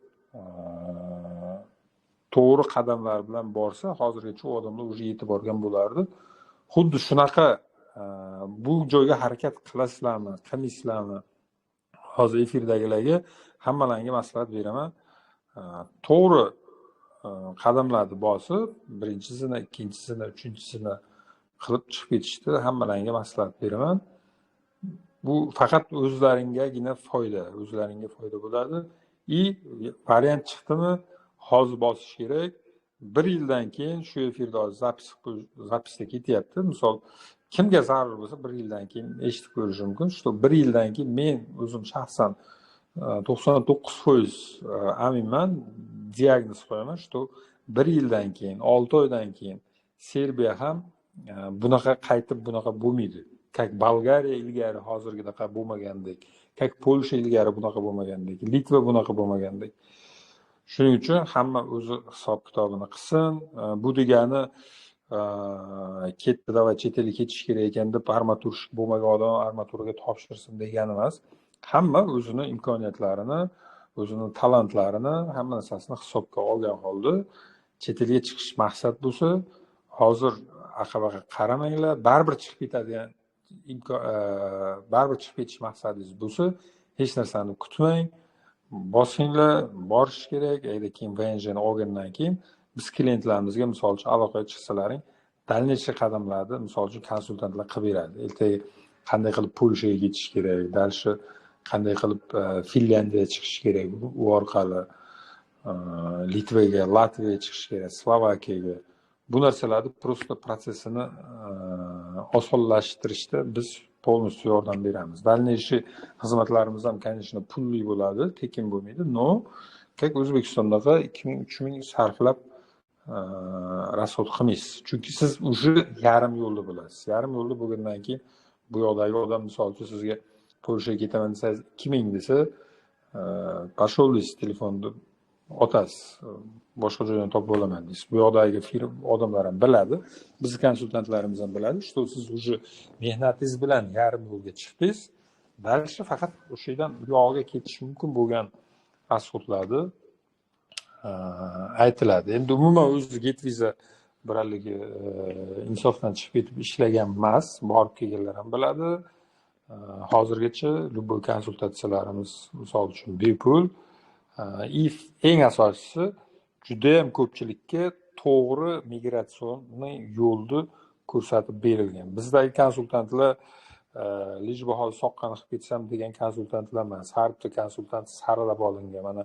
to'g'ri qadamlar bilan borsa, hozirgacha u odamlar уже yetib borgan bo'lardi. Xuddi shunaqa bu joyga harakat qilasizlarmi, qilmaysizlarmi, hozir efirdagilarga hammalaringga maslahat beraman: to'g'ri qadamlarni bosib, birinchisini, ikkinchisini, uchinchisini qilib chiqib ketishni hammalaringga maslahat beraman. Bu faqat o'zlaringagina foyda, o'zlaringga foyda bo'ladi. И variant chiqdimi, hozir bosish kerak. Bir yildan keyin shu efirda hozir запись, запись da ketyapti, misol, kimga zarur bo'lsa, bir yildan keyin eshitib ko'rishi mumkin, что bir yildan keyin men o'zim shaxsan 99% aminman, diagnoz qo'yaman, что bir yildan keyin, 6 oydan keyin Serbiya ham bunaqa qaytib bunaqa bo'lmaydi, как Bolgariya ilgari hozirgidaqa bo'lmagandek, как Polsha ilgari bunaqa bo'lmagandek, Litva bunaqa bo'lmagandek. Shuning uchun hamma o'zi hisob kitobini qilsin. Bu degani ketdi, давай, chet elga ketish kerak ekan deb, арматурщик bo'lmagan odam armaturaga topshirsin degani emas. Hamma o'zini imkoniyatlarini, o'zini talantlarini, hamma narsasini hisobga olgan holda chet elga chiqish maqsad bo'lsa, hozir aqa baqa qaramanglar, baribir chiqib ketadigan imkon, baribir chiqib ketish maqsadingiz bo'lsa, hech narsani kutmang, bosinglar, borish kerak. Agar keyin ВНЖ ni olgandan keyin biz klientlarimizga, misol uchun, aloqaga chiqsalaring, дальнейший qadamlarni, misol uchun, konsultantlar qilib beradi. Ertaga qanday qilib Polshaga ketish kerak, дальше qanday qilib Finlyandiyaga chiqish kerak, u orqali Litvaga, Latviyaga chiqish kerak, Slovakiyaga, bu narsalarni просто protsessini osonlashtirishda biz полностью yordam beramiz. Дальнейший xizmatlarimiz ham, конечно, pulli bo'ladi, tekin bo'lmaydi, но как O'zbekistondaqa 2000, 3000 sarflab расход qilmaysiz, chunki siz уже yarim yo'lda bo'lasiz. Yarim yo'lda bo'lgandan keyin bu yoqdagi odam, misol uchun, sizga Polshaga ketaman desangiz, 2000 desa, пошел deysiz, telefonni otasiz, boshqa joydan topib olaman deysiz. Bu yoqdagi firma odamlar ham biladi, bizni konsultantlarimiz ham biladi, что siz уже mehnatingiz bilan yarim yo'lga chiqdingiz, дальше faqat o'sha yerdan u yog'iga ketish mumkin bo'lgan расход larni aytiladi. Endi umuman o'zi Getviza bir haligi insofdan chiqib ketib ishlagan emas, borib kelganlar ham biladi. Hozirgacha любой konsultatsiyalarimiz, misol uchun, bepul. И eng asosiysi, judayam ko'pchilikka to'g'ri миграционный yo'lni ko'rsatib berilgan. Bizdagi konsultantlar лишь бы hozir soqqani qilib ketsam degan konsultantlar emas. Har bitta konsultant saralab olingan. Mana,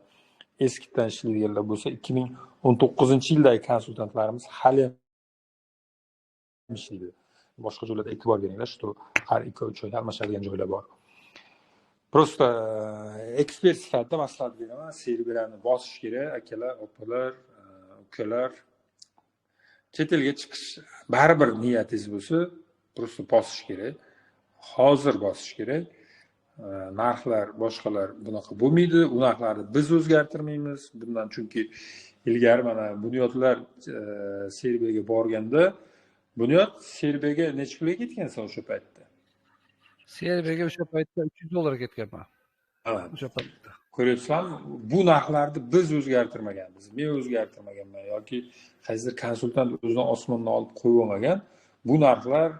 eskidan ishlaydiganlar bo'lsa, 2019-yildagi konsultantlarimiz haliyam ishlaydi. Boshqa joylarda e'tibor beringlar, что har 2-3 oyda almashadigan joylar bor. Просто ekspert sifatida maslahat beraman: Serbiyani bosish kerak, akalar, opalar, ukalar. Chet elga chiqish baribir niyatingiz bo'lsa, просто bosish kerak, hozir bosish kerak. Narxlar, boshqalar bunaqa bo'lmaydi, u narxlarni biz o'zgartirmaymiz bundan, chunki ilgari mana Bunyodlar Serbiyaga borganda, Bunyod, Serbiyaga necha pulga ketgansan o'sha paytda?
Serbiyaga o'sha paytda 300 dollar ketganman o'sha paytda.
Ko'ryapsizlarmi, bu narxlarni biz o'zgartirmaganmiz, men o'zgartirmaganman yoki qaysidir konsultant o'zidan osmondan olib qo'yib olmagan. Bu narxlar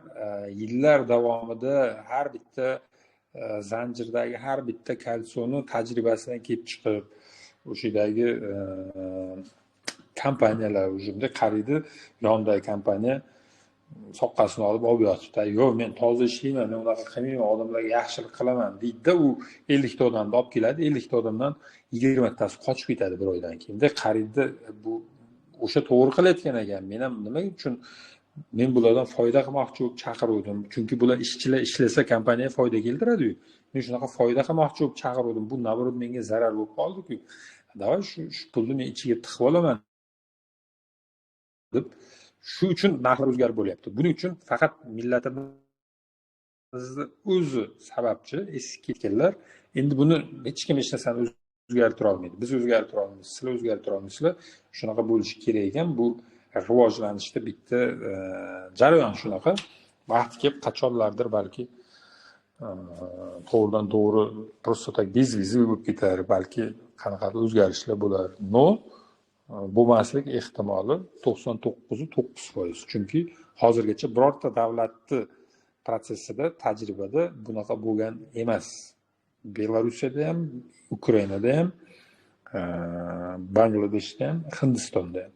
yillar davomida har bitta zanjirdagi har bitta кольцо ni tajribasidan kelib chiqib, o'sha yerdagi Kompaniyalar уже bunday qaraydi, yonidagi kompaniya soqqasini olib yotibdi. Yo'q, men toza ishlayman, men unaqa qilmayman, odamlarga yaxshilik qilaman deydida, u 50 ta odamni olib keladi, 50 ta odamdan 20 tasi qochib ketadi bir oydan keyin. Bunday qaraydida, bu o'sha to'g'ri qilayotgan ekan, men ham nima uchun men bulardan foyda qilmoqchi bo'lib chaqiruvdim, chunki bular ishchilar ishlasa kompaniya foyda keltiradi-yu. Men shunaqa foyda qilmoqchi bo'lib chaqiruvdim, bu наоборот menga zarar bo'lib qoldi-ku. Давай shu pulni men ichiga tiqib olaman deb, shu uchun narxlar o'zgarib bo'lyapti. Buning uchun faqat millatimizni o'zi sababchi, eski ketganlar. Endi buni hech kim hech narsani o'zgartira olmaydi. Biz o'zgartira olmaymiz, sizlar o'zgartira olmaysizlar. Shunaqa bo'lishi kerak ekan. Bu rivojlanishda bitta jarayon shunaqa. Vaqti kelib qachonlardir balki to'g'ridan to'g'ri просто так безвизовый bo'lib ketar, balki qanaqadir o'zgarishlar bo'lar. Но bo'lmaslik ehtimoli 99.9%. Chunki hozirgacha birorta davlatni protsessida, tajribada bunaqa bo'lgan emas. Belarusiyada ham, Ukrainada ham, Bangladeshda ham, Hindistonda ham.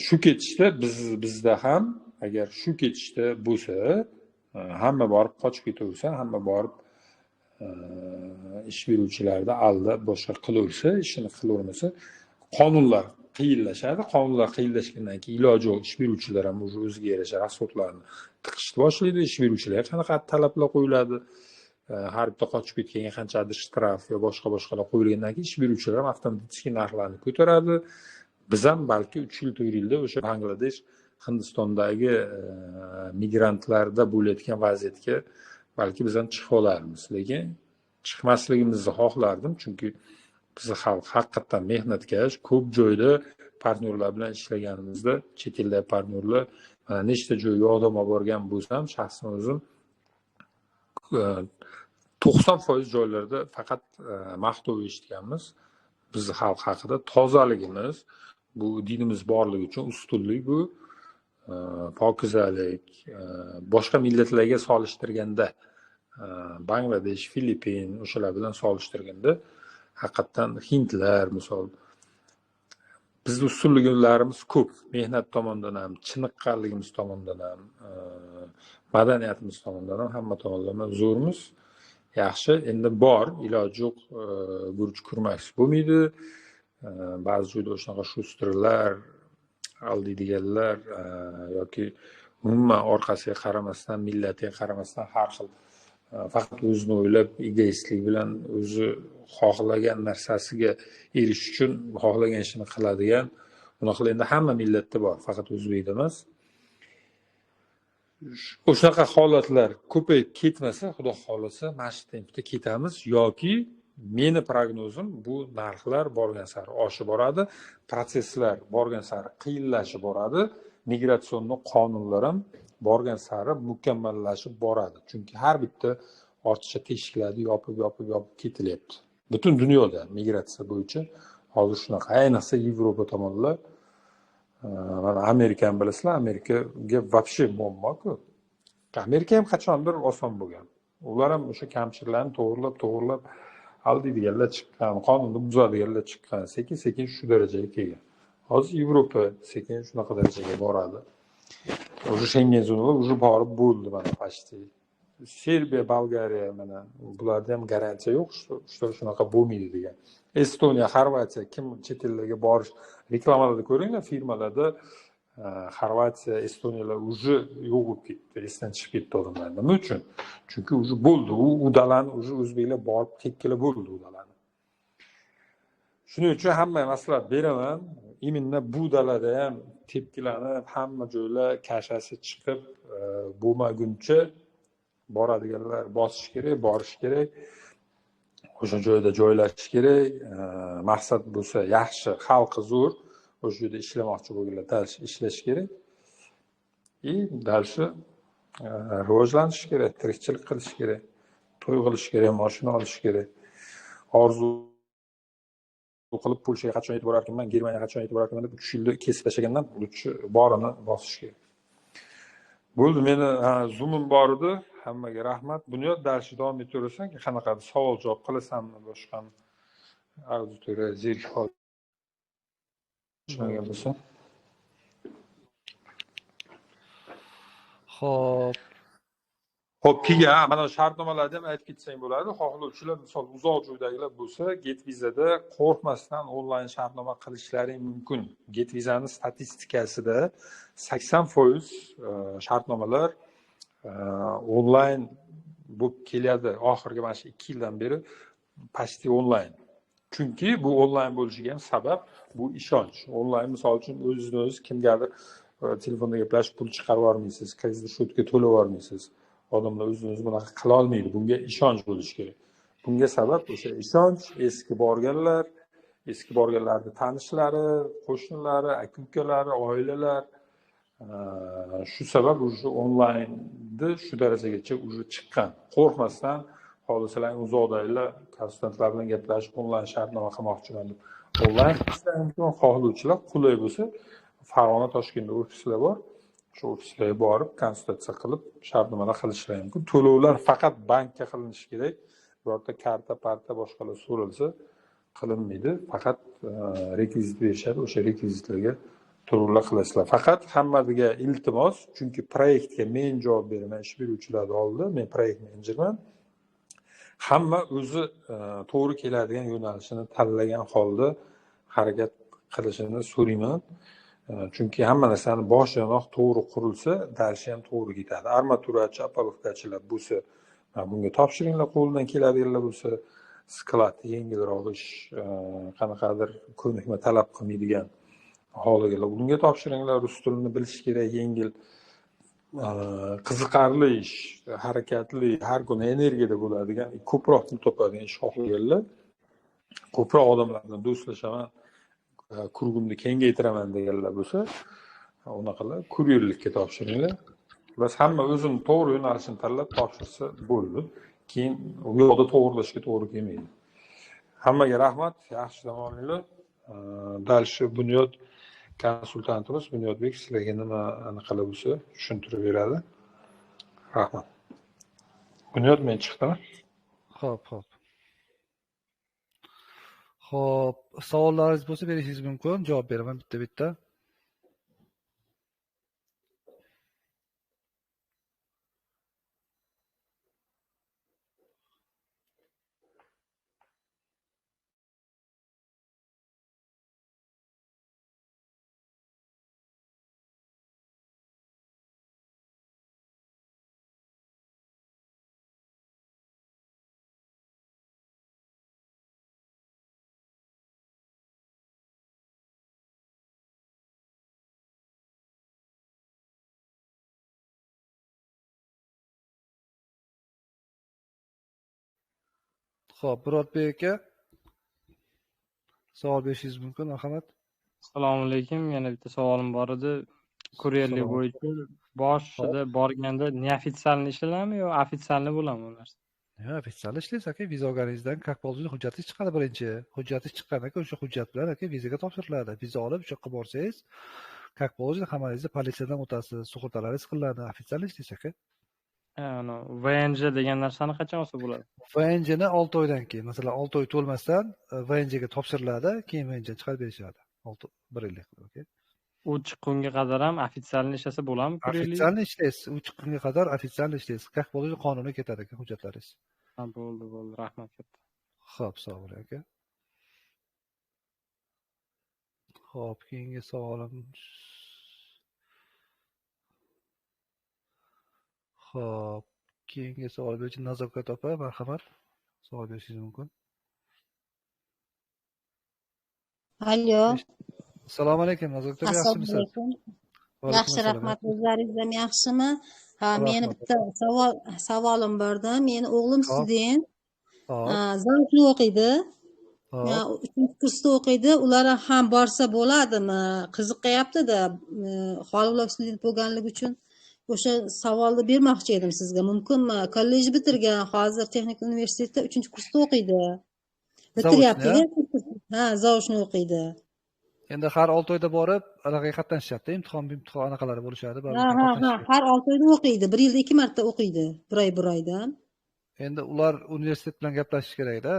Shu ketishda bizda ham agar shu ketishda bo'lsa, hamma borib qochib ketaversa, hamma borib ish beruvchilarni aldab boshqa qilaversa, ishini qilavermasa, qonunlar qiyinlashadi. Qonunlar qiyinlashgandan keyin iloji yo'q, ish beruvchilar ham уже o'ziga yarasha расход larni tiqishni boshlaydi. Ish beruvchilarga qanaqa talablar qo'yiladi, har bitta qochib ketganga qanchadir shtraf yo boshqa boshqalar qo'yilgandan keyin ish beruvchilar ham avtomatik narxlarni ko'taradi. Biz ham balki 3 yil 4 yilda o'sha Bangladesh, Hindistondagi migrantlarda bo'layotgan vaziyatga balki biz ham chiqib olarmiz. Lekin chiqmasligimizni xohlardim, chunki bizni xalq haqiqatdan mehnatkash. Ko'p joyda partnyorlar bilan ishlaganimizda, chet eldagi partnyorlar, mana nechta joyga odam olib borgan bo'lsam, shaxsan o'zim 90% joylarda faqat maqtov eshitganmiz bizni xalq haqida. Tozaligimiz, bu dinimiz borligi uchun ustunlik, bu pokizalik, boshqa millatlarga solishtirganda, Bangladesh, Filippin o'shalar bilan solishtirganda haqiqatdan hindlar misol, bizni ustunliklarimiz ko'p, mehnat tomonidan ham, chiniqqanligimiz tomonidan ham, madaniyatimiz tomonidan ham, hamma tomonlama zo'rmiz, yaxshi. Endi bor, iloji yo'q, guruch kurmaksiz bo'lmaydi. Ba'zi joyda shunaqa shustrlar, aldiydiganlar yoki umuman orqasiga qaramasdan, millatiga qaramasdan har xil faqat o'zini o'ylab, egoistlik bilan o'zi xohlagan narsasiga erishish uchun xohlagan ishini qiladigan, bunaqa endi hamma millatda bor, faqat o'zbekda emas. O'shaqa holatlar ko'payib ketmasa, xudo xohlasa, mana shu tempda ketamiz yoki meni prognozim, bu narxlar borgan sari oshib boradi, protsesslar borgan sari qiyinlashib boradi, migratsion qonunlar ham borgan sari mukammallashib boradi. Chunki har bitta ortiqcha teshiklarni yopib, yopib, yopib ketilyapti. Butun dunyoda migratsiya bo'yicha hozir shunaqa, ayniqsa Yevropa tomonlar, mana Amerikani bilasizlar, Amerikaga вообще muammo-ku. Amerika ham qachondir oson bo'lgan. Ular ham o'sha kamchiliklarni to'g'irlab, to'g'irlab aldiydiganlar chiqqan, qonunni buzadiganlar chiqqan, sekin-sekin shu darajaga kelgan. Hozir Yevropa sekin shunaqa darajaga boradi. Уже Shengen zonalar уже borib bo'ldi mana почти. Serbiya, Bolgariya mana bularda ham garantiya yo'q, что shunaqa bo'lmaydi degan. Estoniya, Xorvatiya, kim chet ellarga borish reklamalarda ko'ringlar, firmalarda Xorvatiya, Estoniyalar уже yo'q bo'lib ketdi, esdan chiqib ketdi odamlar. Nima uchun? Chunki уже bo'ldi, u dalani уже o'zbeklar borib tekkila bo'ldi u dalani. Shuning uchun hammaga maslahat beraman, именно bu dalada ham tepkilanib, hamma joylar kashasi chiqib bo'lmaguncha boradiganlar bosish kerak, borish kerak, o'sha joyda joylashish kerak. Maqsad bo'lsa yaxshi, xalqi zo'r, o'sha yerda ishlamoqchi bo'lganlar дальше ishlash kerak и дальше rivojlanish kerak, tirikchilik qilish kerak, to'y qilish kerak, moshina olish kerak. Orzu qilib Polshaga qachon yetib borarkanman, Germaniyaga qachon yetib borarkanman deb 3 yilda kesib tashlagandan лучше borini bosish kerak. Bo'ldi, meni Zoom'im bor edi. Hammaga rahmat. Bunyod, дальше davom etaverasan, qanaqadir savol javob qilasanmi, boshqami, auditoriya zerikib qoldi. Tushmagan bo'lsa.
Xo'p.
Xo'p, keyin mana shartnomalarni ham aytib ketsang bo'ladi. Xohlovchilar, misol uzoq joydagilar bo'lsa, Get Visa'da qo'rqmasdan onlayn shartnoma qilishlari mumkin. Get Visa'ning statistikasida 80% shartnomalar onlayn bo'lib keladi. Oxirgi mana shu 2 yildan beri почти onlayn. Chunki bu onlayn bo'lishiga ham sabab bu ishonch. Onlayn misol uchun o'zizni o'zi kimgadir telefonda gaplashib pul chiqarib yubormaysiz, kredit счетga to'lab yubormaysiz. Odamlar o'zini o'zi bunaqa qila olmaydi. Bunga ishonch bo'lishi kerak. Bunga sabab o'sha ishonch, eski borganlar, eski borganlarning tanishlari, qo'shnilari, aka-ukalari, oilalar, shu sabab уже onlaynda shu darajagacha уже chiqqan. Qo'rqmasdan xohlasalar uzoqdagilar konsultantlar bilan gaplashib onlayn shartnoma qilmoqchiman deb onlayn qilishlar mumkin. Xohlovchilar qulay bo'lsa, Farg'ona, Toshkentda ofislar bor. Shu ofislarga borib konsultatsiya qilib shartnomalar qilishlari mumkin. To'lovlar faqat bankka qilinishi kerak. Birorta karta, parta boshqalar so'ralsa qilinmaydi. Faqat rekvizit berishadi, o'sha rekvizitlarga to'lovlar qilasizlar. Faqat hammaga iltimos, chunki proyektga men javob beraman, ish beruvchilarni oldida men proyekt menejerman. Hamma o'zi to'g'ri keladigan yo'nalishini tanlagan holda harakat qilishini so'rayman. Chunki hamma narsani boshidanoq to'g'ri qurilsa, darsi ham to'g'ri ketadi. Armaturachi, opalubkachilar bo'lsa, bunga topshiringlar, qo'ldan keladiganlar bo'lsa, sklad yengilroq ish, qanaqadir ko'nikma talab qilmaydigan holigalar, bunga topshiringlar. Rus tilini bilish kerak, yengil, qiziqarli ish, harakatli, har kuni energiyada bo'ladigan, ko'proq pul topadigan ish xohlaganlar, ko'proq odamlar bilan do'stlashaman, kurgimni kengaytiraman deganlar bo'lsa, unaqalar kuryerlikka topshiringlar. Bas hamma o'zini to'g'ri yo'nalishini tanlab topshirsa bo'ldi. Keyin u yoqda to'g'rilashga to'g'ri kelmaydi. Hammaga rahmat, yaxshi dam olinglar. Дальше Bunyod konsultantimiz Bunyodbek sizlarga nima anaqalar bo'lsa tushuntirib beradi. Rahmat. Bunyod, men chiqdim.
Xo'p, xo'p. Xo'p, savollaringiz bo'lsa berishingiz mumkin, javob beraman bitta-bitta. Xo'p, Murodbek aka, savol berishingiz mumkin, marhamat.
Assalomu alaykum. Yana bitta savolim bor edi. Kuryerlik bo'yicha boshida borganda neofitsialni ishlanadimi yo ofitsialni bo'ladimi u narsa?
Yo'q, ofitsial ishlaysiz aka, viza olganingizdan как положено hujjatingiz chiqadi birinchi. Hujjatingiz chiqqandan keyin o'sha hujjat bilan aka vizaga topshiriladi. Viza olib o'sha yoqqa borsangiz, как положено hammangizni politsiyadan o'tasiz, sug'urtalaringiz qilinadi, ofitsial ishlaysiz aka.
VNJ degan narsani qachon olsa bo'ladi?
VNJni 6 oydan keyin, masalan 6 oy to'lmasdan VNJga topshiriladi, keyin VNJ chiqarib berishadi. 1 yillik, okey.
U chiqqunga qadar ham ofitsialni ishlasa bo'ladimi?
Ofitsialni ishlaysiz, u chiqqunga qadar ofitsialni ishlaysiz. Как положено qonuniy ketadi aka hujjatlaringiz.
Ha, bo'ldi, bo'ldi. Rahmat katta.
Xo'p, sog' bo'ling aka. Xo'p, keyingi savolim. Xo'p, keyingi savol beruvchi Nazokat opa, marhamat. Savol berishingiz mumkin.
Alo.
Assalomu alaykum, Nazokat opa, yaxshimisiz?
Yaxshi, rahmat. O'zlaringiz ham yaxshimi? Ha, meni bitta savolim bor edi. Meni o'g'lim student. Zaochni o'qiydi. 3-kursda o'qiydi. Ular ham borsa bo'ladimi? Qiziqayapti-da. Hali ular student bo'lganligi uchun o'sha savolni bermoqchi edim sizga. Mumkinmi? Kollej bitirgan, hozir texnik universitetda 3-kursda o'qiydi. Bitiryapti. Ha, zaochni o'qiydi.
Endi har 6 oyda borib, anaqa qatnashishyapti, imtihon anaqalari bo'lishadi.
Ha, har 6 oyda o'qiydi. Bir yilda 2 marta o'qiydi, bir oy bir oydan.
Endi ular universitet bilan gaplashish kerak-da.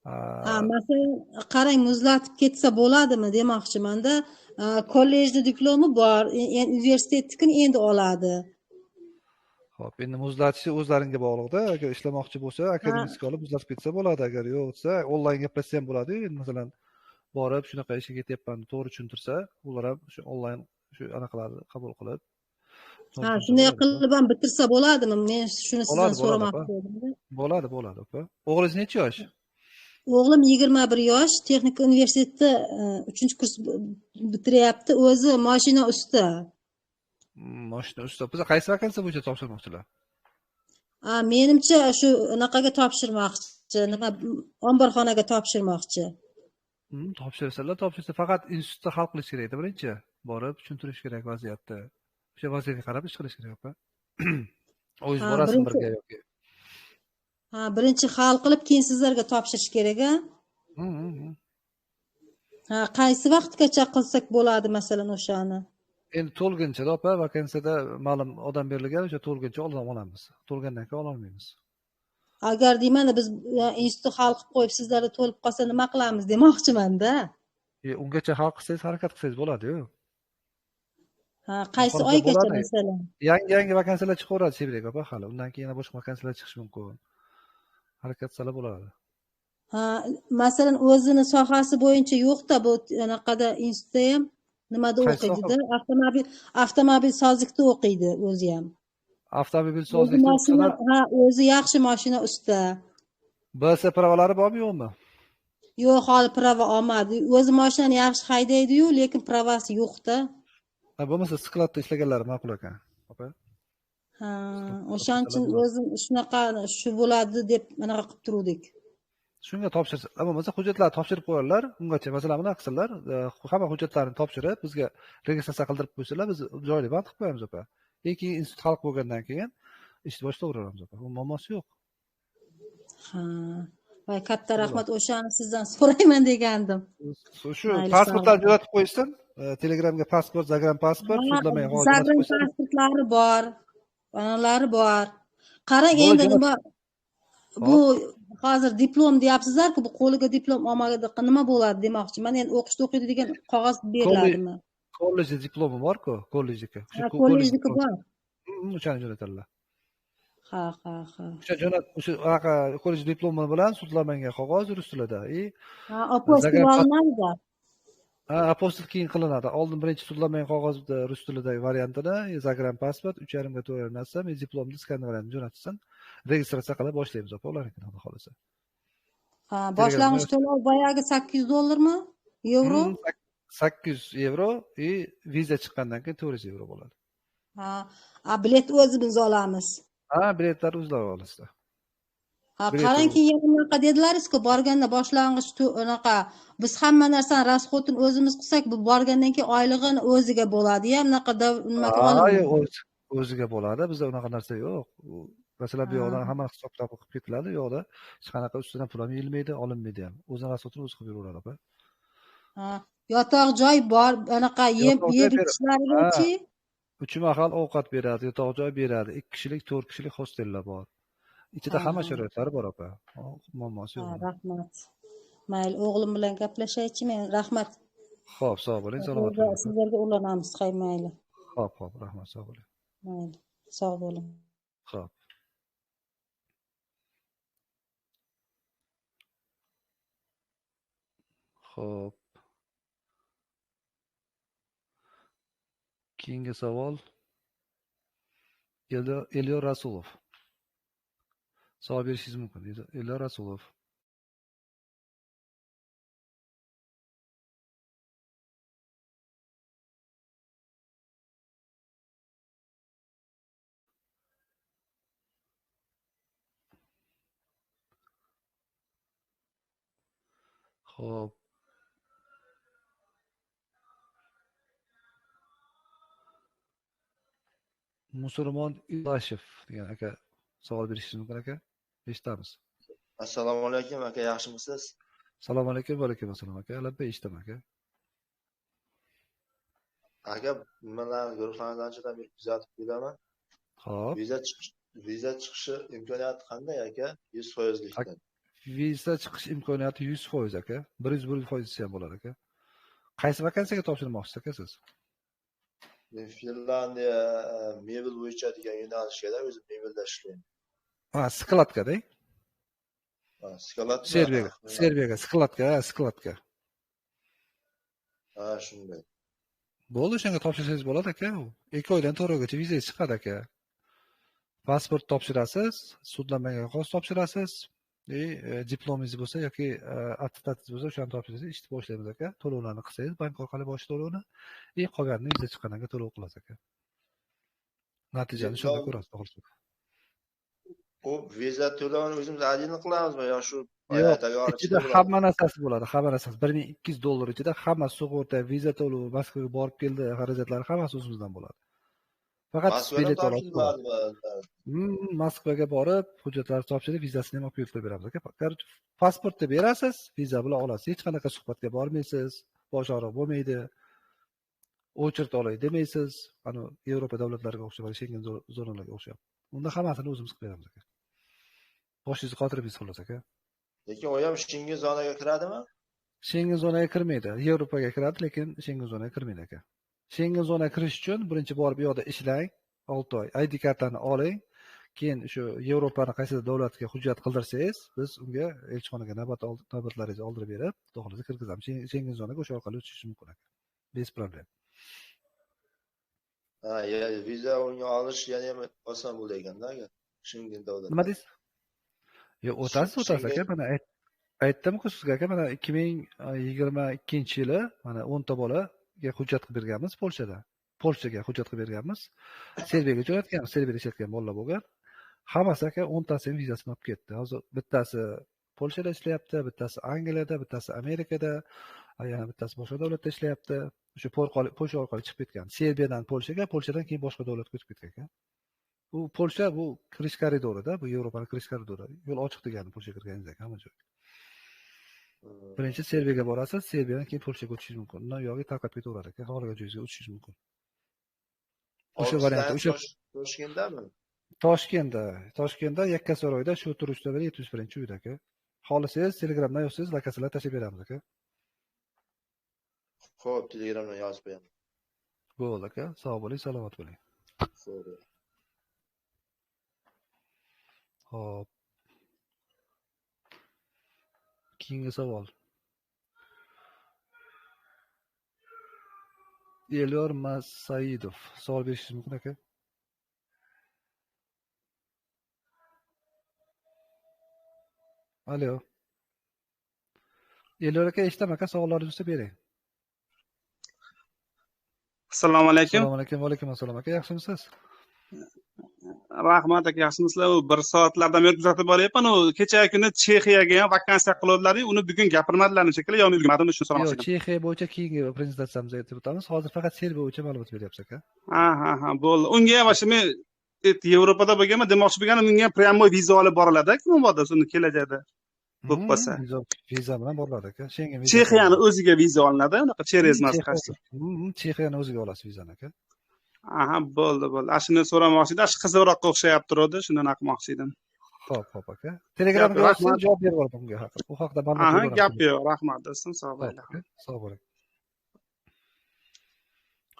Ha, masalan, qarang, muzlatib ketsa bo'ladimi demoqchimanda. Kollejni diplomi bor, universitetnikini endi oladi.
Xo'p, endi muzlatishi o'zlaringga bog'liqda. Agar ishlamoqchi bo'lsa, akademik olib muzlatib ketsa bo'ladi. Agar yo'q desa, onlayn gaplashsa ham bo'ladi. Endi masalan, borib shunaqa ishga ketyapman, to'g'ri tushuntirsa, ular ham shu onlayn shu anaqalarni qabul qilib.
Ha, shunday qilib ham bitirsa bo'ladimi? Men shuni sizdan so'ramoqchi edim.
Bo'ladi, bo'ladi, opa. O'g'lingiz necha yosh?
O'g'lim 21 yosh, texnika universitetida 3-kurs bitiryapti, o'zi mashina usta.
Mashina usta. Biz qaysi vakansiya bo'yicha topshirmoqchilar?
Menimcha shu anaqaga topshirmoqchi, nima, omborxonaga topshirmoqchi.
Topshirsalar, topshirsa faqat institutda hal qilish kerak edi birinchi. Borib tushuntirish kerak vaziyatni. O'sha vaziyatga qarab ish qilish kerak, opa. O'zingiz borasizmi birga yoki?
Ha, birinchi hal qilib, keyin sizlarga topshirish kerak, a? Ha, qaysi vaqtgacha qilsak bo'ladi masalan o'shani?
Endi to'lguncha, opa, vakansiyada ma'lum odam berilgan, o'sha to'lguncha olamiz. To'lgandan keyin ola olmaymiz.
Agar deyman, biz institut hal qilib qo'yib, sizlarda to'lib qolsa nima qilamiz demoqchiman-da.
Ungacha hal qilsangiz, harakat qilsangiz bo'ladi-yu.
Ha, qaysi oygacha masalan?
Yangi vakansiyalar chiqaveradi Sibirga, opa, hali. Undan keyin yana boshqa vakansiyalar chiqishi mumkin. Harakat qilsa bo'ladi.
Ha, masalan, o'zini sohasi bo'yicha yo'q-da, bu anaqada institutda ham nimada o'qiydi-da? Avtomobil sozlikda o'qiydi o'zi ham.
Avtomobil sozlikda o'qisalar,
ha, o'zi yaxshi mashina usta.
BS pravalari bormi, yo'qmi?
Yo'q, hali prava olmadi. O'zi mashinani yaxshi haydaydi-yu, lekin pravasi yo'q-da.
Ha, bo'lmasa skladda ishlaganlari ma'qul ekan, opa.
Ha, o'shaning uchun o'zim shunaqa shu bo'ladi deb anaqa qilib turdik.
Shunga topshirsa, bo'lmasa hujjatlarni topshirib qo'yarlar. Ungacha masalan bunaqa qilsalar, hamma hujjatlarni topshirib, bizga registratsiya qildirib qo'ysalar, biz joyli band qilib qo'yamiz, opa. Keyin institut xalq bo'lgandan keyin ishni boshlayveramiz, opa. Bu muammosi yo'q.
Ha, voy katta rahmat, o'shani sizdan so'rayman degandim.
Shu pasportlarni jo'natib qo'ysin. Telegramga pasport, zagram pasport, sudlamay hozir.
Zagram pasportlari bor. Onalari bor. Qarang endi nima bu hozir diplom deyapsizlar-ku, bu qo'liga diplom olmadi nima bo'ladi demoqchiman. Endi o'qishda o'qiydi degan qog'oz beriladimi?
Kollejda diplomi bor-ku, kollejniki.
Kollejniki bor.
O'shani jo'natadilar.
Ha, ha, ha.
O'sha jo'nat, o'sha anaqa kollej diplomi bilan sudlanmagan qog'oz rus tilida.
Ha, apostil olinadi.
Ha, apostil keyin qilinadi. Oldin birinchi sudlanmagan qog'ozda rus tilidagi variantini, zagram pasport 3,5 ga to'g'ri narsa, men diplomni skan variantini jo'natsin. Registratsiya qilib boshlaymiz, opa, ularnikini xudo xolasa.
Ha, boshlang'ich to'lov boyagi $800mi? Yevro?
800 yevro, и viza chiqqandan keyin 400 yevro bo'ladi.
Ha, bilet o'zimiz olamiz.
Ha, biletlar o'zlari olasizlar.
Ha, qarangki, yana bunaqa dedilaringiz-ku, borganda boshlang'ich unaqa biz hamma narsani rasxodini o'zimiz qilsak, bu borgandan keyin oylig'ini o'ziga bo'ladi, ya bunaqa nimaga olinmaydi?
O'ziga bo'ladi, bizda unaqa narsa yo'q. Masalan, bu yoqdan hamma hisob-kitob qilib ketiladi, u yoqda hech qanaqa ustidan pul ham yeyilmaydi, olinmaydi ham. O'zini rasxodini o'zi qilib yuraveradi, opa.
Ha, yotoq joy bor, anaqa yeb ichishlarigachi
3 mahal ovqat beradi, yotoq joy beradi, 2 kishilik, 4 kishilik hostellar bor. Ichida hamma sharoitlari bor, opa. Muammosi yo'q.
Rahmat. Mayli, o'g'lim bilan gaplashaychi men. Rahmat.
Xo'p, sog' bo'ling, salomat bo'ling.
Sizlarga ulanamiz, hay mayli.
Xo'p, xo'p, rahmat, sog' bo'ling.
Mayli, sog' bo'ling.
Xo'p. Xo'p. Keyingi savol. Elyor Rasulov. Savol berishingiz mumkin. Elyor Rasulov. Xo'p. Musulmon Ilashev degan aka savol berishingiz mumkin aka. Eshitamiz.
Assalomu alaykum aka, yaxshimisiz?
Assalomu alaykum, va alaykum assalom aka. Albatta eshitaman aka.
Aka, mana guruhlarni anchadan beri kuzatib kelaman.
Xo'p.
Viza chiqishi imkoniyati qanday aka? 100%likdan.
Viza chiqish imkoniyati 100% aka. 101% ham bo'ladi aka. Qaysi vakansiyaga topshirmoqchisiz aka siz?
Men Finlandiya mebel bo'yicha degan yo'nalishga o'zim mebelda ishlayman.
Ha, skladga-da?
Ha, sklad.
Serbiyaga, Serbiyaga, skladga, skladga.
Ha, shunday.
Bo'ldi, o'shanga topshirsangiz bo'ladi aka. 2 oydan 4 oygacha vizangiz chiqadi aka. Pasport topshirasiz, sudlanmagan qog'oz topshirasiz, diplomingiz bo'lsa yoki attestatingiz bo'lsa o'shani topshirsangiz ishni boshlaymiz aka. To'lovlarni qilsangiz bank orqali bosh to'lovni, qolganini viza chiqqandan keyin to'lov qilasiz aka. Natijani shunda ko'rasiz oxirida.
U viza to'lovini o'zimiz adilni qilamizmi yo shu
yo'q, ichida hamma narsasi bo'ladi, hamma narsasi $1200 ichida hamma sug'urta, viza to'lovi, Moskvaga borib keldi, xarajatlari hammasi o'zimizdan bo'ladi. Faqat bilet olasiz. Moskvaga borib, hujjatlarni topshirib, vizasini ham olib kelib beramiz aka. Pasportni berasiz, viza bilan olasiz. Hech qanaqa suhbatga bormaysiz, bosh og'riq bo'lmaydi. O'chirt olay demaysiz. Ana Yevropa davlatlariga o'xshab, Schengen zonalariga o'xshab. Unda hammasini o'zimiz qilib beramiz aka. Boshingizni qotirib xullas aka.
Lekin u ham Schengen zonaga kiradimi?
Schengen zonaga kirmaydi. Yevropaga kiradi, lekin Schengen zonaga kirmaydi aka. Schengen zonaga kirish uchun birinchi borib u yoqda ishlang, 6 oy ID kartani oling, keyin shu Yevropani qaysidir davlatga hujjat qildirsangiz, biz unga elchixonaga navbatlaringizni oldirib berib, xudo xohlasa kirgizamiz. Schengen zonaga o'sha orqali o'tishingiz mumkin aka. Bez problem.
Ha, viza unga olish yana ham oson bo'ldi ekanda aka. Schengen davlati.
Nima deysiz? Yo'q, o'tasiz, o'tasiz aka. Mana aytdim-ku sizga aka, mana 2022-yili mana 10 ta bolaga hujjat qilib berganmiz Polshada. Polshaga hujjat qilib berganmiz. Serbiyaga jo'natganmiz, Serbiyada ishlayotgan bolalar bo'lgan. Hammasi aka 10 tasi ham vizasini olib ketdi. Hozir bittasi Polshada ishlayapti, bittasi Angliyada, bittasi Amerikada, yana bittasi boshqa davlatda ishlayapti. O'sha Polsha orqali chiqib ketgan. Serbiyadan Polshaga, Polshadan keyin boshqa davlatga o'tib ketgan aka. Bu Polsha bu kirish koridorida, bu Yevropani kirish koridori. Yo'l ochiq degani Polshaga kirganingiz aka, hamma joy. Birinchi Serbiyaga borasiz, Serbiyadan keyin Polshaga o'tishingiz mumkin. Undan uyog'iga tarqab ketaveradi aka, xohlagan joyingizga o'tishingiz mumkin. O'sha variantda, o'sha
Toshkentdami?
Toshkentda, Toshkentda Yakkasaroyda shu turishda 71-uyda aka. Xohlasangiz Telegramdan yozsangiz, lokatsiyalar tashlab beramiz aka.
Xo'p, Telegramdan yozib qo'yaman.
Bo'ldi aka, sog' bo'ling, salomat bo'ling.
Sog' bo'ling.
Xo'p. Keyingi savol. Elyor Masaidov savol berishingiz mumkin aka. Alo. Elyor aka, eshitaman aka, savollaringizni bering.
Assalomu alaykum.
Assalomu alaykum, va alaykum assalom aka, yaxshimisiz?
Rahmat aka, yaxshimisizlar? U bir soatlardan beri kuzatib boryapman. U kecha kuni Chexiyaga ham vakansiya qiluvdilar, uni bugun gapirmadilar shekilli, yo men ulgurmadim, shuni so'ramoqchi
edim. Yo'q, Chexiya bo'yicha keyingi prezentatsiyamizda aytib o'tamiz. Hozir faqat Serbiya bo'yicha ma'lumot beryapsiz aka.
Ha, ha, bo'ldi. Unga ham o'sha men Yevropada bo'lganman, demoqchi bo'lganim, unga ham prямо viza olib boriladi aka, mabodo uni kelajakda bo'lib qolsa.
Viza bilan boriladi aka. Schengen vizasi.
Chexiyani o'ziga viza olinadi, unaqa через emas qaysi.
Chexiyani o'ziga olasiz vizani aka.
Aha, bo'ldi, bo'ldi. Shuni so'ramoqchi edim. Shu qiziqroqqa o'xshayapti turdi, shuni naqmoqchi edim.
Xo'p, xo'p aka. Telegramga yozsangiz javob berib yuboraman bunga. Bu haqida ma'lumot
beraman. Aha, gap yo'q. Rahmat do'stim, sog' bo'ling.
Sog' bo'ling.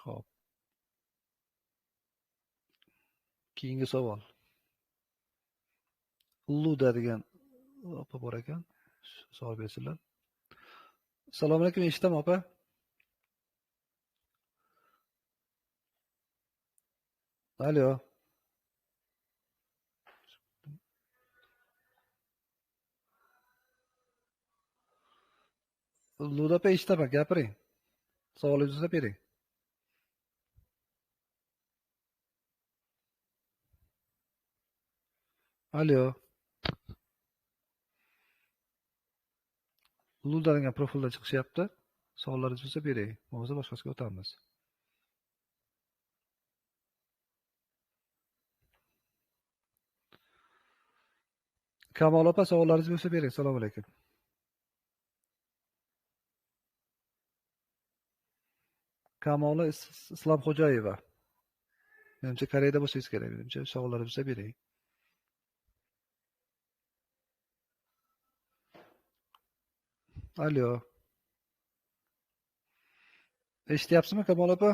Xo'p. Keyingi savol. Luda degan opa bor ekan. Savol bersinlar. Assalomu alaykum, eshitaman opa. Alo. Luda opa, eshitaman, gapiring. Savolingizni bering. Alo. Luda degan profilda chiqishyapti. Savollaringiz bo'lsa bering. Bo'lmasa boshqasiga o'tamiz. Kamol opa, savollaringiz bo'lsa bering. Assalomu alaykum. Kamola Islomxo'jayeva. Menimcha Koreyada bo'lsangiz kerak, menimcha savollaringiz bo'lsa bering. Alo. Eshityapsizmi Kamola opa?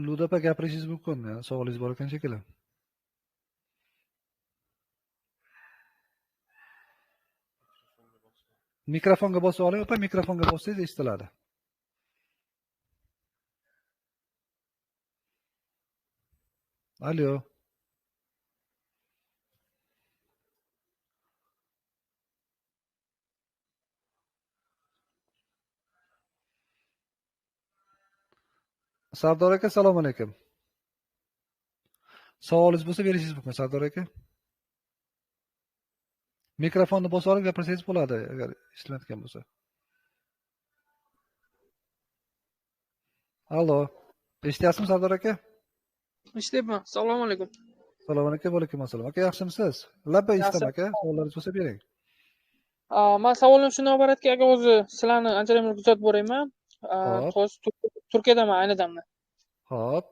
Luda opa gapirishingiz mumkin, savolingiz bor ekan shekilli. Mikrofonga bosib oling opa, mikrofonga bossangiz eshitiladi. Alo. Sardor aka, assalomu alaykum. Savolingiz bo'lsa berishingiz mumkin, Sardor aka. Mikrofonni bosib olib gapirsangiz bo'ladi, agar eshitilmayotgan bo'lsa. Allo, eshityapsizmi Sardor aka?
Eshityapman. Assalomu alaykum.
Assalomu alaykum, va alaykum assalom. Aka, yaxshimisiz? Labbay, eshitaman aka. Savollaringiz bo'lsa bering.
Men savolim shundan iboratki, aka, o'zi sizlarni anchadan beri kuzatib boryapman. Hozir Turkiyadaman ayni damda.
Xo'p.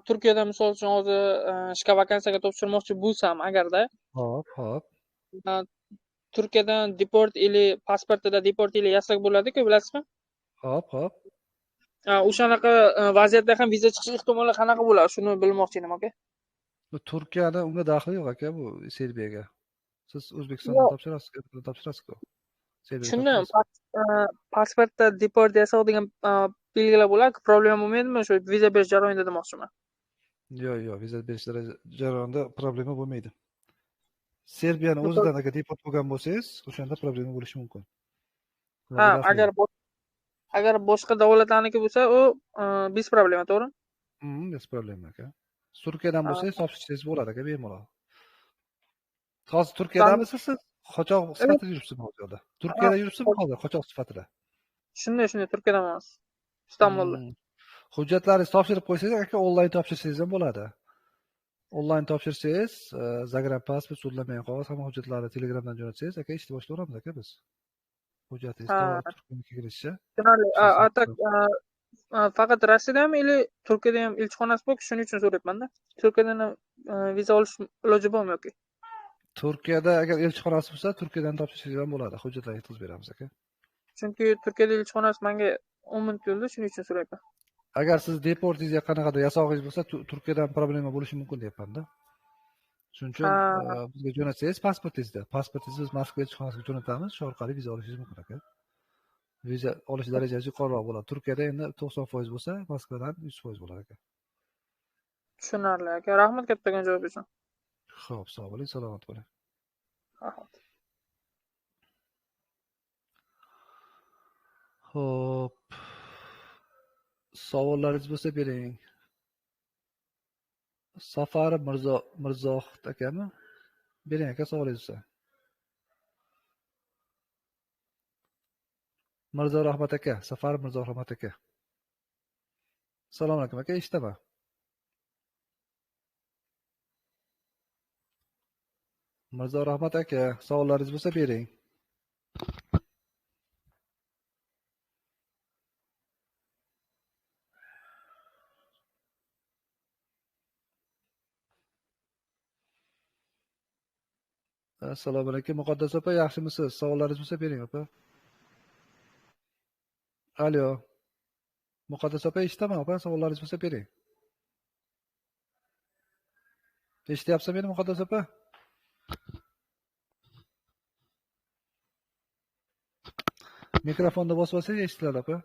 Turkiyada misol uchun hozir ishga vakansiyaga topshirmoqchi bo'lsam agarda.
Xo'p, xo'p.
Turkiyadan deport ili pasportida deport ili yasak bo'ladi-ku, bilasizmi?
Xo'p, xo'p.
O'shanaqa vaziyatda ham viza chiqish ehtimoli qanaqa bo'ladi? Shuni bilmoqchi edim, aka.
Bu Turkiyada unga daxli yo'q aka, bu Serbiyaga. Siz O'zbekistondan topshirasiz, topshirasiz-ku.
Tushundim. Pasportda deport yasoq degan belgilar bo'ladi, problema bo'lmaydimi shu viza berish jarayonida demoqchiman.
Yo'q, yo'q, viza berish jarayonida problema bo'lmaydi. Serbiyani o'zidan agar deport bo'lgan bo'lsangiz, o'shanda problema bo'lishi mumkin.
Ha, agar boshqa davlatlarniki bo'lsa, u bez problema, to'g'rimi?
Bez problema aka. Turkiyadan bo'lsangiz topshirsangiz bo'ladi aka, bemalol. Hozir Turkiyadamisiz siz? Qochoq sifatida yuribsizmi hozir? Turkiyada yuribsizmi hozir qochoq sifatida?
Shunday, shunday, Turkiyadaman hozir. Istanbulda.
Hujjatlaringizni topshirib qo'ysangiz aka, onlayn topshirsangiz ham bo'ladi. Onlayn topshirsangiz, загранпаспорт, sudlanmagan qog'oz, hamma hujjatlarni Telegramdan jo'natsangiz aka, ishni boshlayveramiz aka biz. Hujjatingiz Turkiyaga kirishi.
Tushunarli. A tak faqat Rossiyadami ili Turkiyada ham elchixonasi bor, shuning uchun so'rayapman-da. Turkiyadan ham viza olish iloji bormi yoki?
Turkiyada agar elchixonasi bo'lsa, Turkiyadan topshirsangiz ham bo'ladi. Hujjatlarni yetkazib beramiz aka.
Chunki Turkiyada elchixonasi menga 10 minut yo'lda, shuning uchun so'rayapman.
Agar siz deportingizga qanaqadir yasog'ingiz bo'lsa, Turkiyadan problema bo'lishi mumkin deyapman-da. Shuning uchun bizga jo'natsangiz pasportingizni, pasportingizni biz Moskva elchixonasiga jo'natamiz, shu orqali viza olishingiz mumkin aka. Viza olish darajasi yuqoriroq bo'ladi. Turkiyada endi 90% bo'lsa, Moskvadan 100% bo'ladi aka.
Tushunarli aka. Rahmat kattakon javob uchun.
Xo'p, sog' bo'ling, salomat bo'ling.
Rahmat.
Xo'p. Savollaringiz bo'lsa bering. Safar Mirzohid akami? Bering aka savolingiz bo'lsa. Mirzo Rahmat aka, Safar Mirzo Rahmat aka. Assalomu alaykum aka, eshitaman. Mirzo Rahmat aka, savollaringiz bo'lsa bering. Assalomu alaykum Muqaddas opa, yaxshimisiz? Savollaringiz bo'lsa bering opa. Alo. Muqaddas opa, eshitaman opa, savollaringiz bo'lsa bering. Eshityapsizmi meni Muqaddas opa? Mikrofonni bosib olsangiz eshitiladi opa.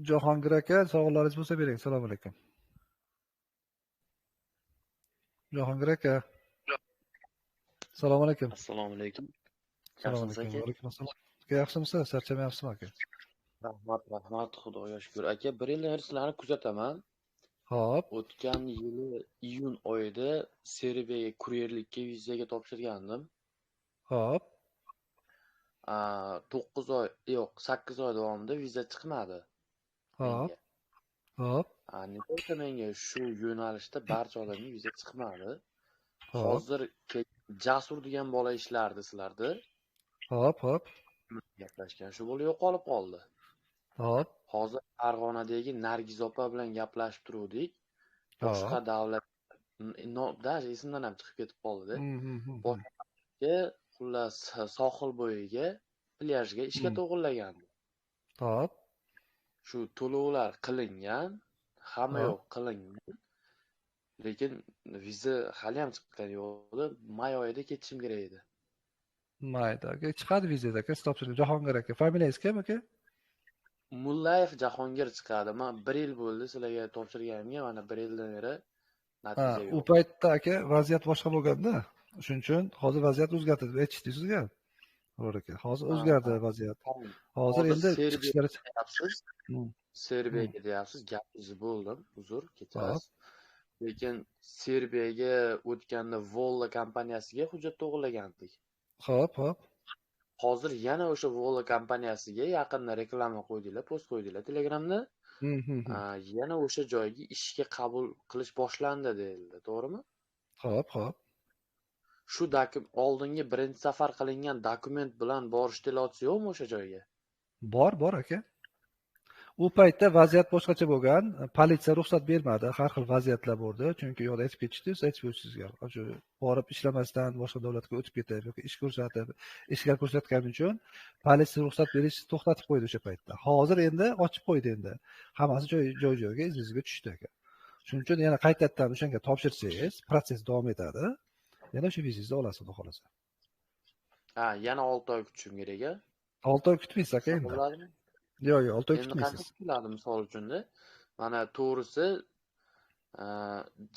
Jahongir aka, savollaringiz bo'lsa bering. Assalomu alaykum. Jahongir aka. Assalomu alaykum.
Assalomu alaykum.
Assalomu alaykum. Va alaykum assalom. Aka, yaxshimisiz? Charchamayapsizmi aka?
Rahmat, rahmat, Xudoga shukr. Aka, bir yildan beri sizlarni kuzataman.
Xo'p.
O'tgan yili iyun oyida Serbiyaga kuryerlikka vizaga topshirgandim.
Xo'p.
9 oy, yo'q, 8 oy davomida viza chiqmadi.
Xo'p. Xo'p.
Не только menga, shu yo'nalishda barcha odamga viza chiqmadi. Hozir Jasur degan bola ishlardi sizlarda.
Xo'p, xo'p.
Gaplashgan shu bola yo'qolib qoldi.
Xo'p.
Hozir Farg'onadagi Nargiz opa bilan gaplashib turuvdik. Boshqa davlat, даже esimdan ham chiqib ketib qoldi. Boshqa, xullas, sohil bo'yiga, plyajga ishga to'g'irlagandi.
Xo'p.
Shu to'lovlar qilingan, hamma yo'q qilingan. Lekin viza hali ham chiqqani yo'q edi. May oyida ketishim kerak edi.
Mayda aka, chiqadi vizada aka, siz topshirgan Jahongir aka. Familiyangiz kim aka?
Mullayev Jahongir chiqadi. Men 1 yil bo'ldi sizlarga topshirganimga, mana 1 yildan beri natija yo'q.
U paytda aka vaziyat boshqa bo'lganda, shuning uchun hozir vaziyat o'zgardi deb aytishdi sizga. To'g'ri aka, hozir o'zgardi vaziyat. Hozir endi chiqishlari
chiqyapsiz. Serbiyaga deyapsiz, gapingizni bo'ldim, uzr, kechirasiz. Lekin Serbiyaga o'tganda Volla kompaniyasiga hujjat to'g'rilagandik.
Xo'p, xo'p.
Hozir yana o'sha Volla kompaniyasiga yaqinda reklama qo'ydinglar, post qo'ydinglar Telegramda. Yana o'sha joyga ishga qabul qilish boshlandi deyildi, to'g'rimi?
Xo'p, xo'p.
Shu oldingi birinchi safar qilingan dokument bilan borish iloji yo'qmi o'sha joyga?
Bor, bor aka. U paytda vaziyat boshqacha bo'lgan, politsiya ruxsat bermadi, har xil vaziyatlar bo'ldi. Chunki yo'lda aytib ketishdi, siz aytib o'tishingizga. Shu borib ishlamasdan boshqa davlatga o'tib ketib yoki ish ko'rsatib, ishlar ko'rsatgani uchun politsiya ruxsat berishni to'xtatib qo'ydi o'sha paytda. Hozir endi ochib qo'ydi endi. Hammasi joy-joyga iz-iziga tushdi aka. Shuning uchun yana qaytadan o'shanga topshirsangiz, protsess davom etadi. Yana o'sha vizangizni olasiz, xudo xolasa.
Ha, yana 6 oy kutishim kerak a?
6 oy kutmaysiz aka endi. Yo'q, yo'q, 6 oy kutmaysiz.
Endi qancha kutiladi misol uchunda? Mana to'g'risi,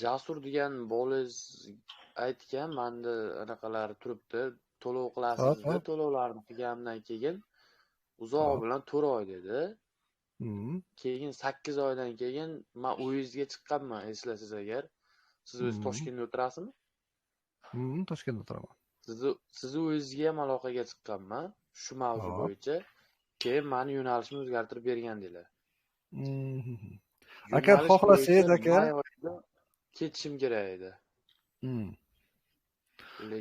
Jasur degan bolangiz aytgan, menda anaqalar turibdi, to'lov qilasiz dedi, to'lovlarni qilganimdan keyin uzoq bilan 4 oy dedi. Keyin 8 oydan keyin men uyingizga chiqqanman, eslasiz agar. Siz o'zi Toshkentda o'tirasizmi?
Toshkentda o'tiraman.
Sizni o'zingizga ham aloqaga chiqqanman shu mavzu bo'yicha. Keyin meni yo'nalishimni o'zgartirib bergan dedilar.
Agar xohlasangiz aka,
ketishim kerak edi.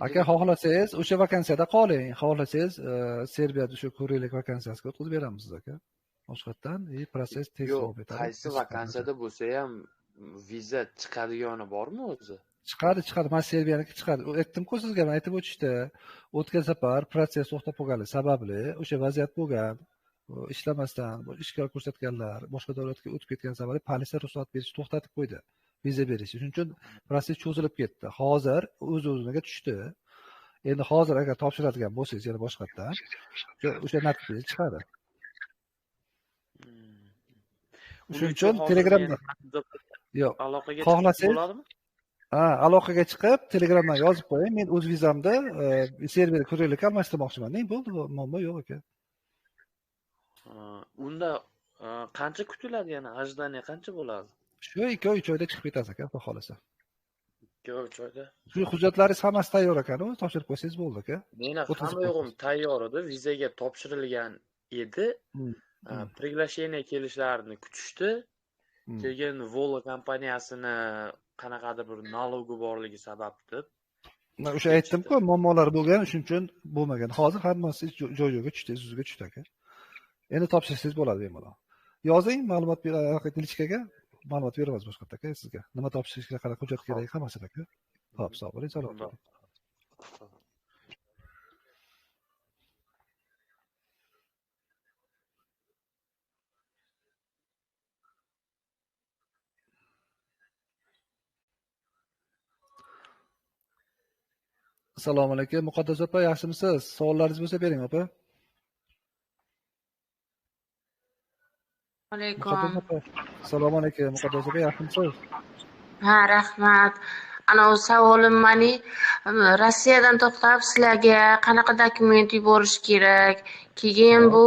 Aka xohlasangiz o'sha vakansiyada qoling, xohlasangiz Serbiyada o'sha kurerlik vakansiyasiga o'tkazib beramiz aka. Boshqatdan protsess tez davom etadi.
Qaysi vakansiyada bo'lsa ham viza chiqadigani bormi o'zi?
Chiqadi, chiqadi. Mana Serbiyaniki chiqadi. Aytdim-ku sizga, men aytib o'tishdi. O'tgan safar protsess to'xtab qolgani sababli o'sha vaziyat bo'lgan. Ishlamasdan ishkor ko'rsatganlar boshqa davlatga o'tib ketgan sababli politsiya ruxsat berishni to'xtatib qo'ydi. Viza berish. Shuning uchun protsess cho'zilib ketdi. Hozir o'z-o'ziga tushdi. Endi hozir agar topshiradigan bo'lsangiz yana boshqatdan o'sha natija chiqadi. Shuning uchun Telegramda yo'q, xohlasangiz
bo'ladimi?
Ha, aloqaga chiqib Telegramdan yozib qo'ying. Men o'z vizamda Serbiyada kurerlikka almashtirmoqchiman deng, bo'ldi, muammo yo'q aka.
Unda qancha kutiladi yana? Ожидание qancha bo'ladi?
Shu 2-3 oyda chiqib ketasiz aka, xudo xolasa.
2-3 oyda.
Shu hujjatlaringiz hammasi tayyor ekan, u topshirib qo'ysangiz bo'ldi aka.
Meni hamma yo'g'im tayyor edi, vizaga topshirilgan edi. Приглашение kelishlarini kutishdi. Keyin Vola kompaniyasini qanaqadir bir nalogi borligi sabab deb.
Men o'sha aytdim-ku, muammolar bo'lgan, shuning uchun bo'lmagan. Hozir hammasi joy-joyiga tushdi, iz-iziga tushdi aka. Endi topshirsangiz bo'ladi bemalol. Yozing, ma'lumot lичкаga ma'lumot beramiz boshqa aka sizga. Nima topshirish kerak, qanaqa hujjat kerak, hammasini aka. Xo'p, sog' bo'ling, salomat bo'ling. Assalomu alaykum, Muqaddas opa, yaxshimisiz? Savollaringiz bo'lsa bering opa.
Alaykum.
Assalomu alaykum, Muqaddas opa, yaxshimisiz?
Ha, rahmat. Ana u savolim mani Rossiyadan to'xtab sizlarga qanaqa dokument yuborish kerak? Keyin bu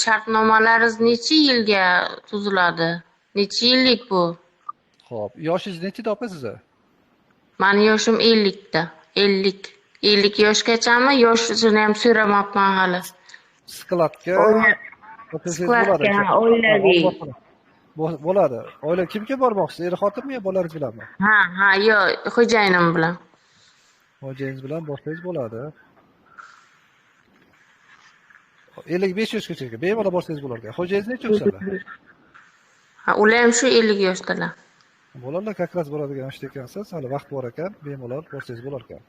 shartnomalaringiz necha yilga tuziladi? Necha yillik bu?
Xo'p, yoshingiz nechida opa sizni?
Mani yoshim 50 da. 50. 50 yoshgachami? Yoshini ham so'ramabman hali.
Skladga
Skladga, oilaviy.
Bo'ladi. Oila kim kim bormoqchisiz? Er xotinmi yo bolalaringiz bilanmi?
Ha, yo'q, xo'jayinim bilan.
Xo'jayingiz bilan borsangiz bo'ladi. 55 yoshgacha ekan. Bemalol borsangiz bo'lar ekan. Xo'jayingiz necha yoshda?
Ha, ular ham shu 50 yoshdalar.
Bo'ladi, как раз boradigan yoshda ekansiz. Hali vaqt bor ekan, bemalol borsangiz bo'lar ekan.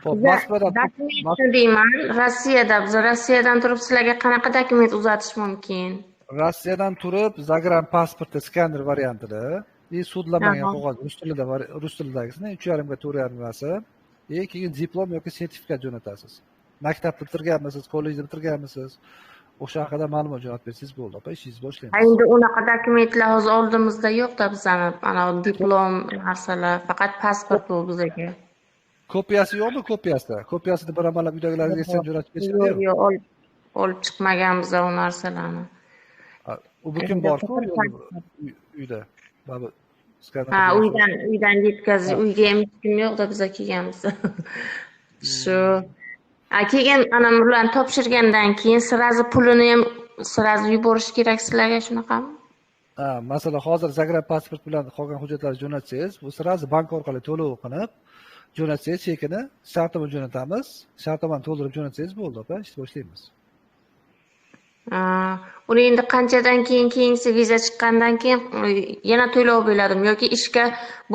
Xo'p, Moskvadan
Dokumentni deyman, Rossiyada, biz Rossiyadan turib sizlarga qanaqa dokument uzatish mumkin?
Rossiyadan turib загран pasportni skaner variantida и sudlanmagan qog'oz rus tilida, rus tilidagisini 3,5 ga 4,5 gasi и keyin diplom yoki sertifikat jo'natasiz. Maktabni bitirganmisiz, kollejni bitirganmisiz? O'sha haqida ma'lumot jo'natib bersangiz bo'ldi, opa, ishingizni boshlaymiz.
Endi unaqa dokumentlar hozir oldimizda yo'q-da bizani, ana diplom narsalar, faqat pasport bu bizaga.
Kopiyasi yo'qmi, kopiyasi? Kopiyasini bir amallab uydagilarga sen jo'natib
Yo'q,
berishadi.
yo'q, olib chiqmaganmiz u narsalarni.
U butun bor-ku uyda. Mana bu skaner
Ha,
qilgan
uydan yetkazib, uyga ham hech kim yo'q-da, biza kelganmiz. Shu. Keyin ana bularni topshirgandan keyin сразу pulini ham сразу yuborish kerak sizlarga, shunaqami?
Ha, masalan, hozir загран pasport bilan qolgan hujjatlarni jo'natsangiz, bu сразу bank orqali to'lov qilib jo'natsangiz chekini, shartnoma jo'natamiz. Shartnomani to'ldirib jo'natsangiz bo'ldi, opa, ishni boshlaymiz.
Uni endi qanchadan keyin, keyingisi viza chiqqandan keyin yana to'lov bo'ladimi yoki ishga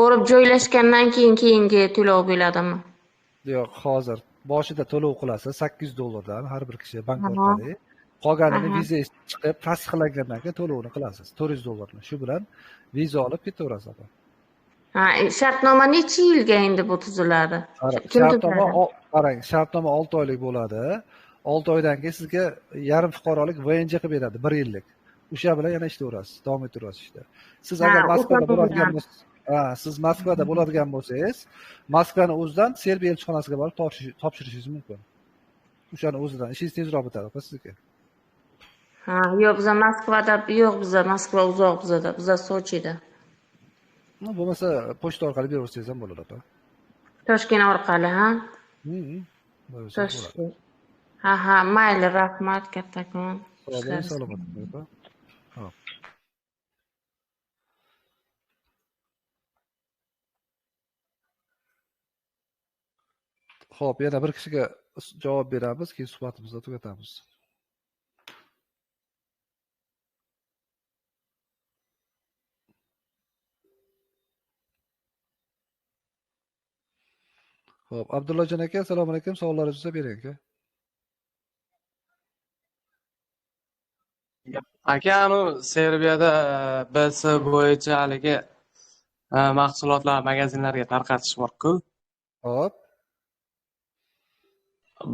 borib joylashgandan keyin keyingi to'lov bo'ladimi?
Yo'q, hozir boshida to'lov qilasiz $800 har bir kishi bank orqali. Qolganini viza chiqib tasdiqlangandan keyin to'lovini qilasiz, $400. Shu bilan viza olib ketaverasiz, opa.
Ha, shartnoma necha yilga endi bu tuziladi? Kim
Shartnoma
tuzadi?
Qarang, shartnoma 6 oylik bo'ladi. 6 oydan keyin sizga yarim fuqarolik VNJ qilib beradi, 1 yillik. O'sha bilan yana ishlayverasiz, davom etaverasiz ishda. Siz agar Moskvada bo'ladigan bo'lsangiz, siz Moskvada bo'ladigan bo'lsangiz, Moskvani o'zidan Serbiya elchixonasiga borib topshirishingiz mumkin. O'shani o'zidan ishingiz tezroq bitadi, opa, sizniki.
Ha, yo'q, biza Moskvada yo'q, biza Moskva uzoq bizada, biza Sochida.
No, bo'lmasa pochta orqali beraversangiz ham bo'ladi, opa.
Toshkent orqali, ha? Toshkent. Ha, mayli, rahmat kattakon.
Sog' bo'ling, salomat bo'ling, opa. Xo'p. Xo'p, yana bir kishiga javob beramiz, keyin suhbatimizni tugatamiz. Xo'p, Abdullajon aka, assalomu alaykum. Savollaringiz bo'lsa bering aka.
Aka, anu Serbiyada BS bo'yicha haligi mahsulotlar magazinlarga tarqatish bor-ku.
Xo'p.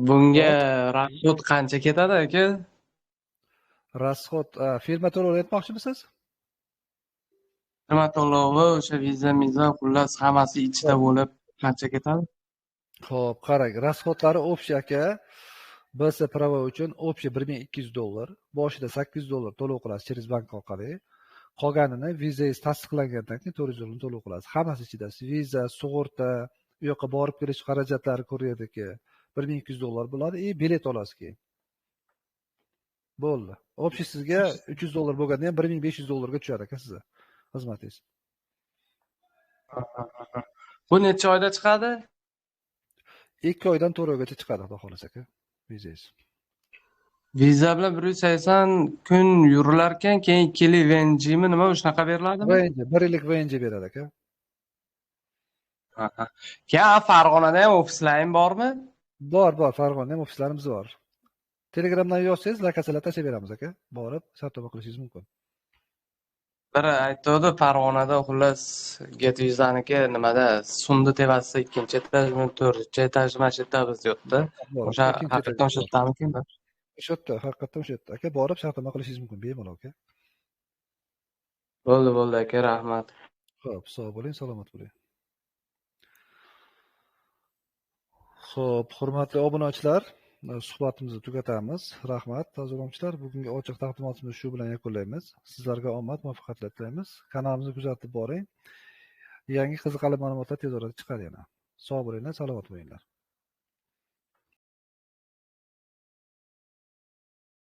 Bunga расход qancha ketadi aka?
Расход firma to'lovini aytmoqchimisiz?
Firma to'lovi, o'sha viza, miza, xullas hammasi ichida bo'lib qancha ketadi?
Xo'p, qarang, расход lari общий aka, BS pravo uchun общий $1200. Boshida $800 to'lov qilasiz через bank orqali. Qolganini vizangiz tasdiqlangandan keyin $400 to'lov qilasiz. Hammasi ichida viza, sug'urta, u yoqqa borib kelish xarajatlari kuryerdagi $1200 bo'ladi и bilet olasiz keyin. Bo'ldi. Общий sizga $300 bo'lganda ham $1500 ga tushadi aka sizga xizmatingiz.
Bu necha oyda chiqadi?
2 oydan 4 oygacha chiqadi, xudo xohlasa aka, vizangiz.
Viza bilan 180 kun yurilarkan, keyin 2 yillik VNJmi nima shunaqa beriladimi?
VNJ, 1 yillik VNJ beradi aka.
Keyin Farg'onada ham ofislaring bormi?
Bor, bor, Farg'onada ham ofislarimiz bor. Telegramdan yozsangiz, lokatsiyalar tashlab beramiz aka. Borib shartnoma qilishingiz mumkin.
Biri aytdi, Farg'onada xullas Get Vizaniki nimada, Sumni tepasida 2-chi etajmi, 4-chi etajmi mana shu yerda biz yo'qda. O'sha haqiqatan o'sha yerdamikin?
O'sha yerda, haqiqatan o'sha yerda aka, borib shartnoma qilishingiz mumkin bemalol aka.
Bo'ldi, bo'ldi aka, rahmat.
Xo'p, sog' bo'ling, salomat bo'ling. Xo'p, hurmatli obunachilar, suhbatimizni tugatamiz. Rahmat, tozalomchilar. Bugungi ochiq taqdimotimizni shu bilan yakunlaymiz. Sizlarga omad, muvaffaqiyatlar tilaymiz. Kanalimizni kuzatib boring. Yangi qiziqarli ma'lumotlar tez orada chiqadi yana. Sog' bo'linglar, salomat bo'linglar.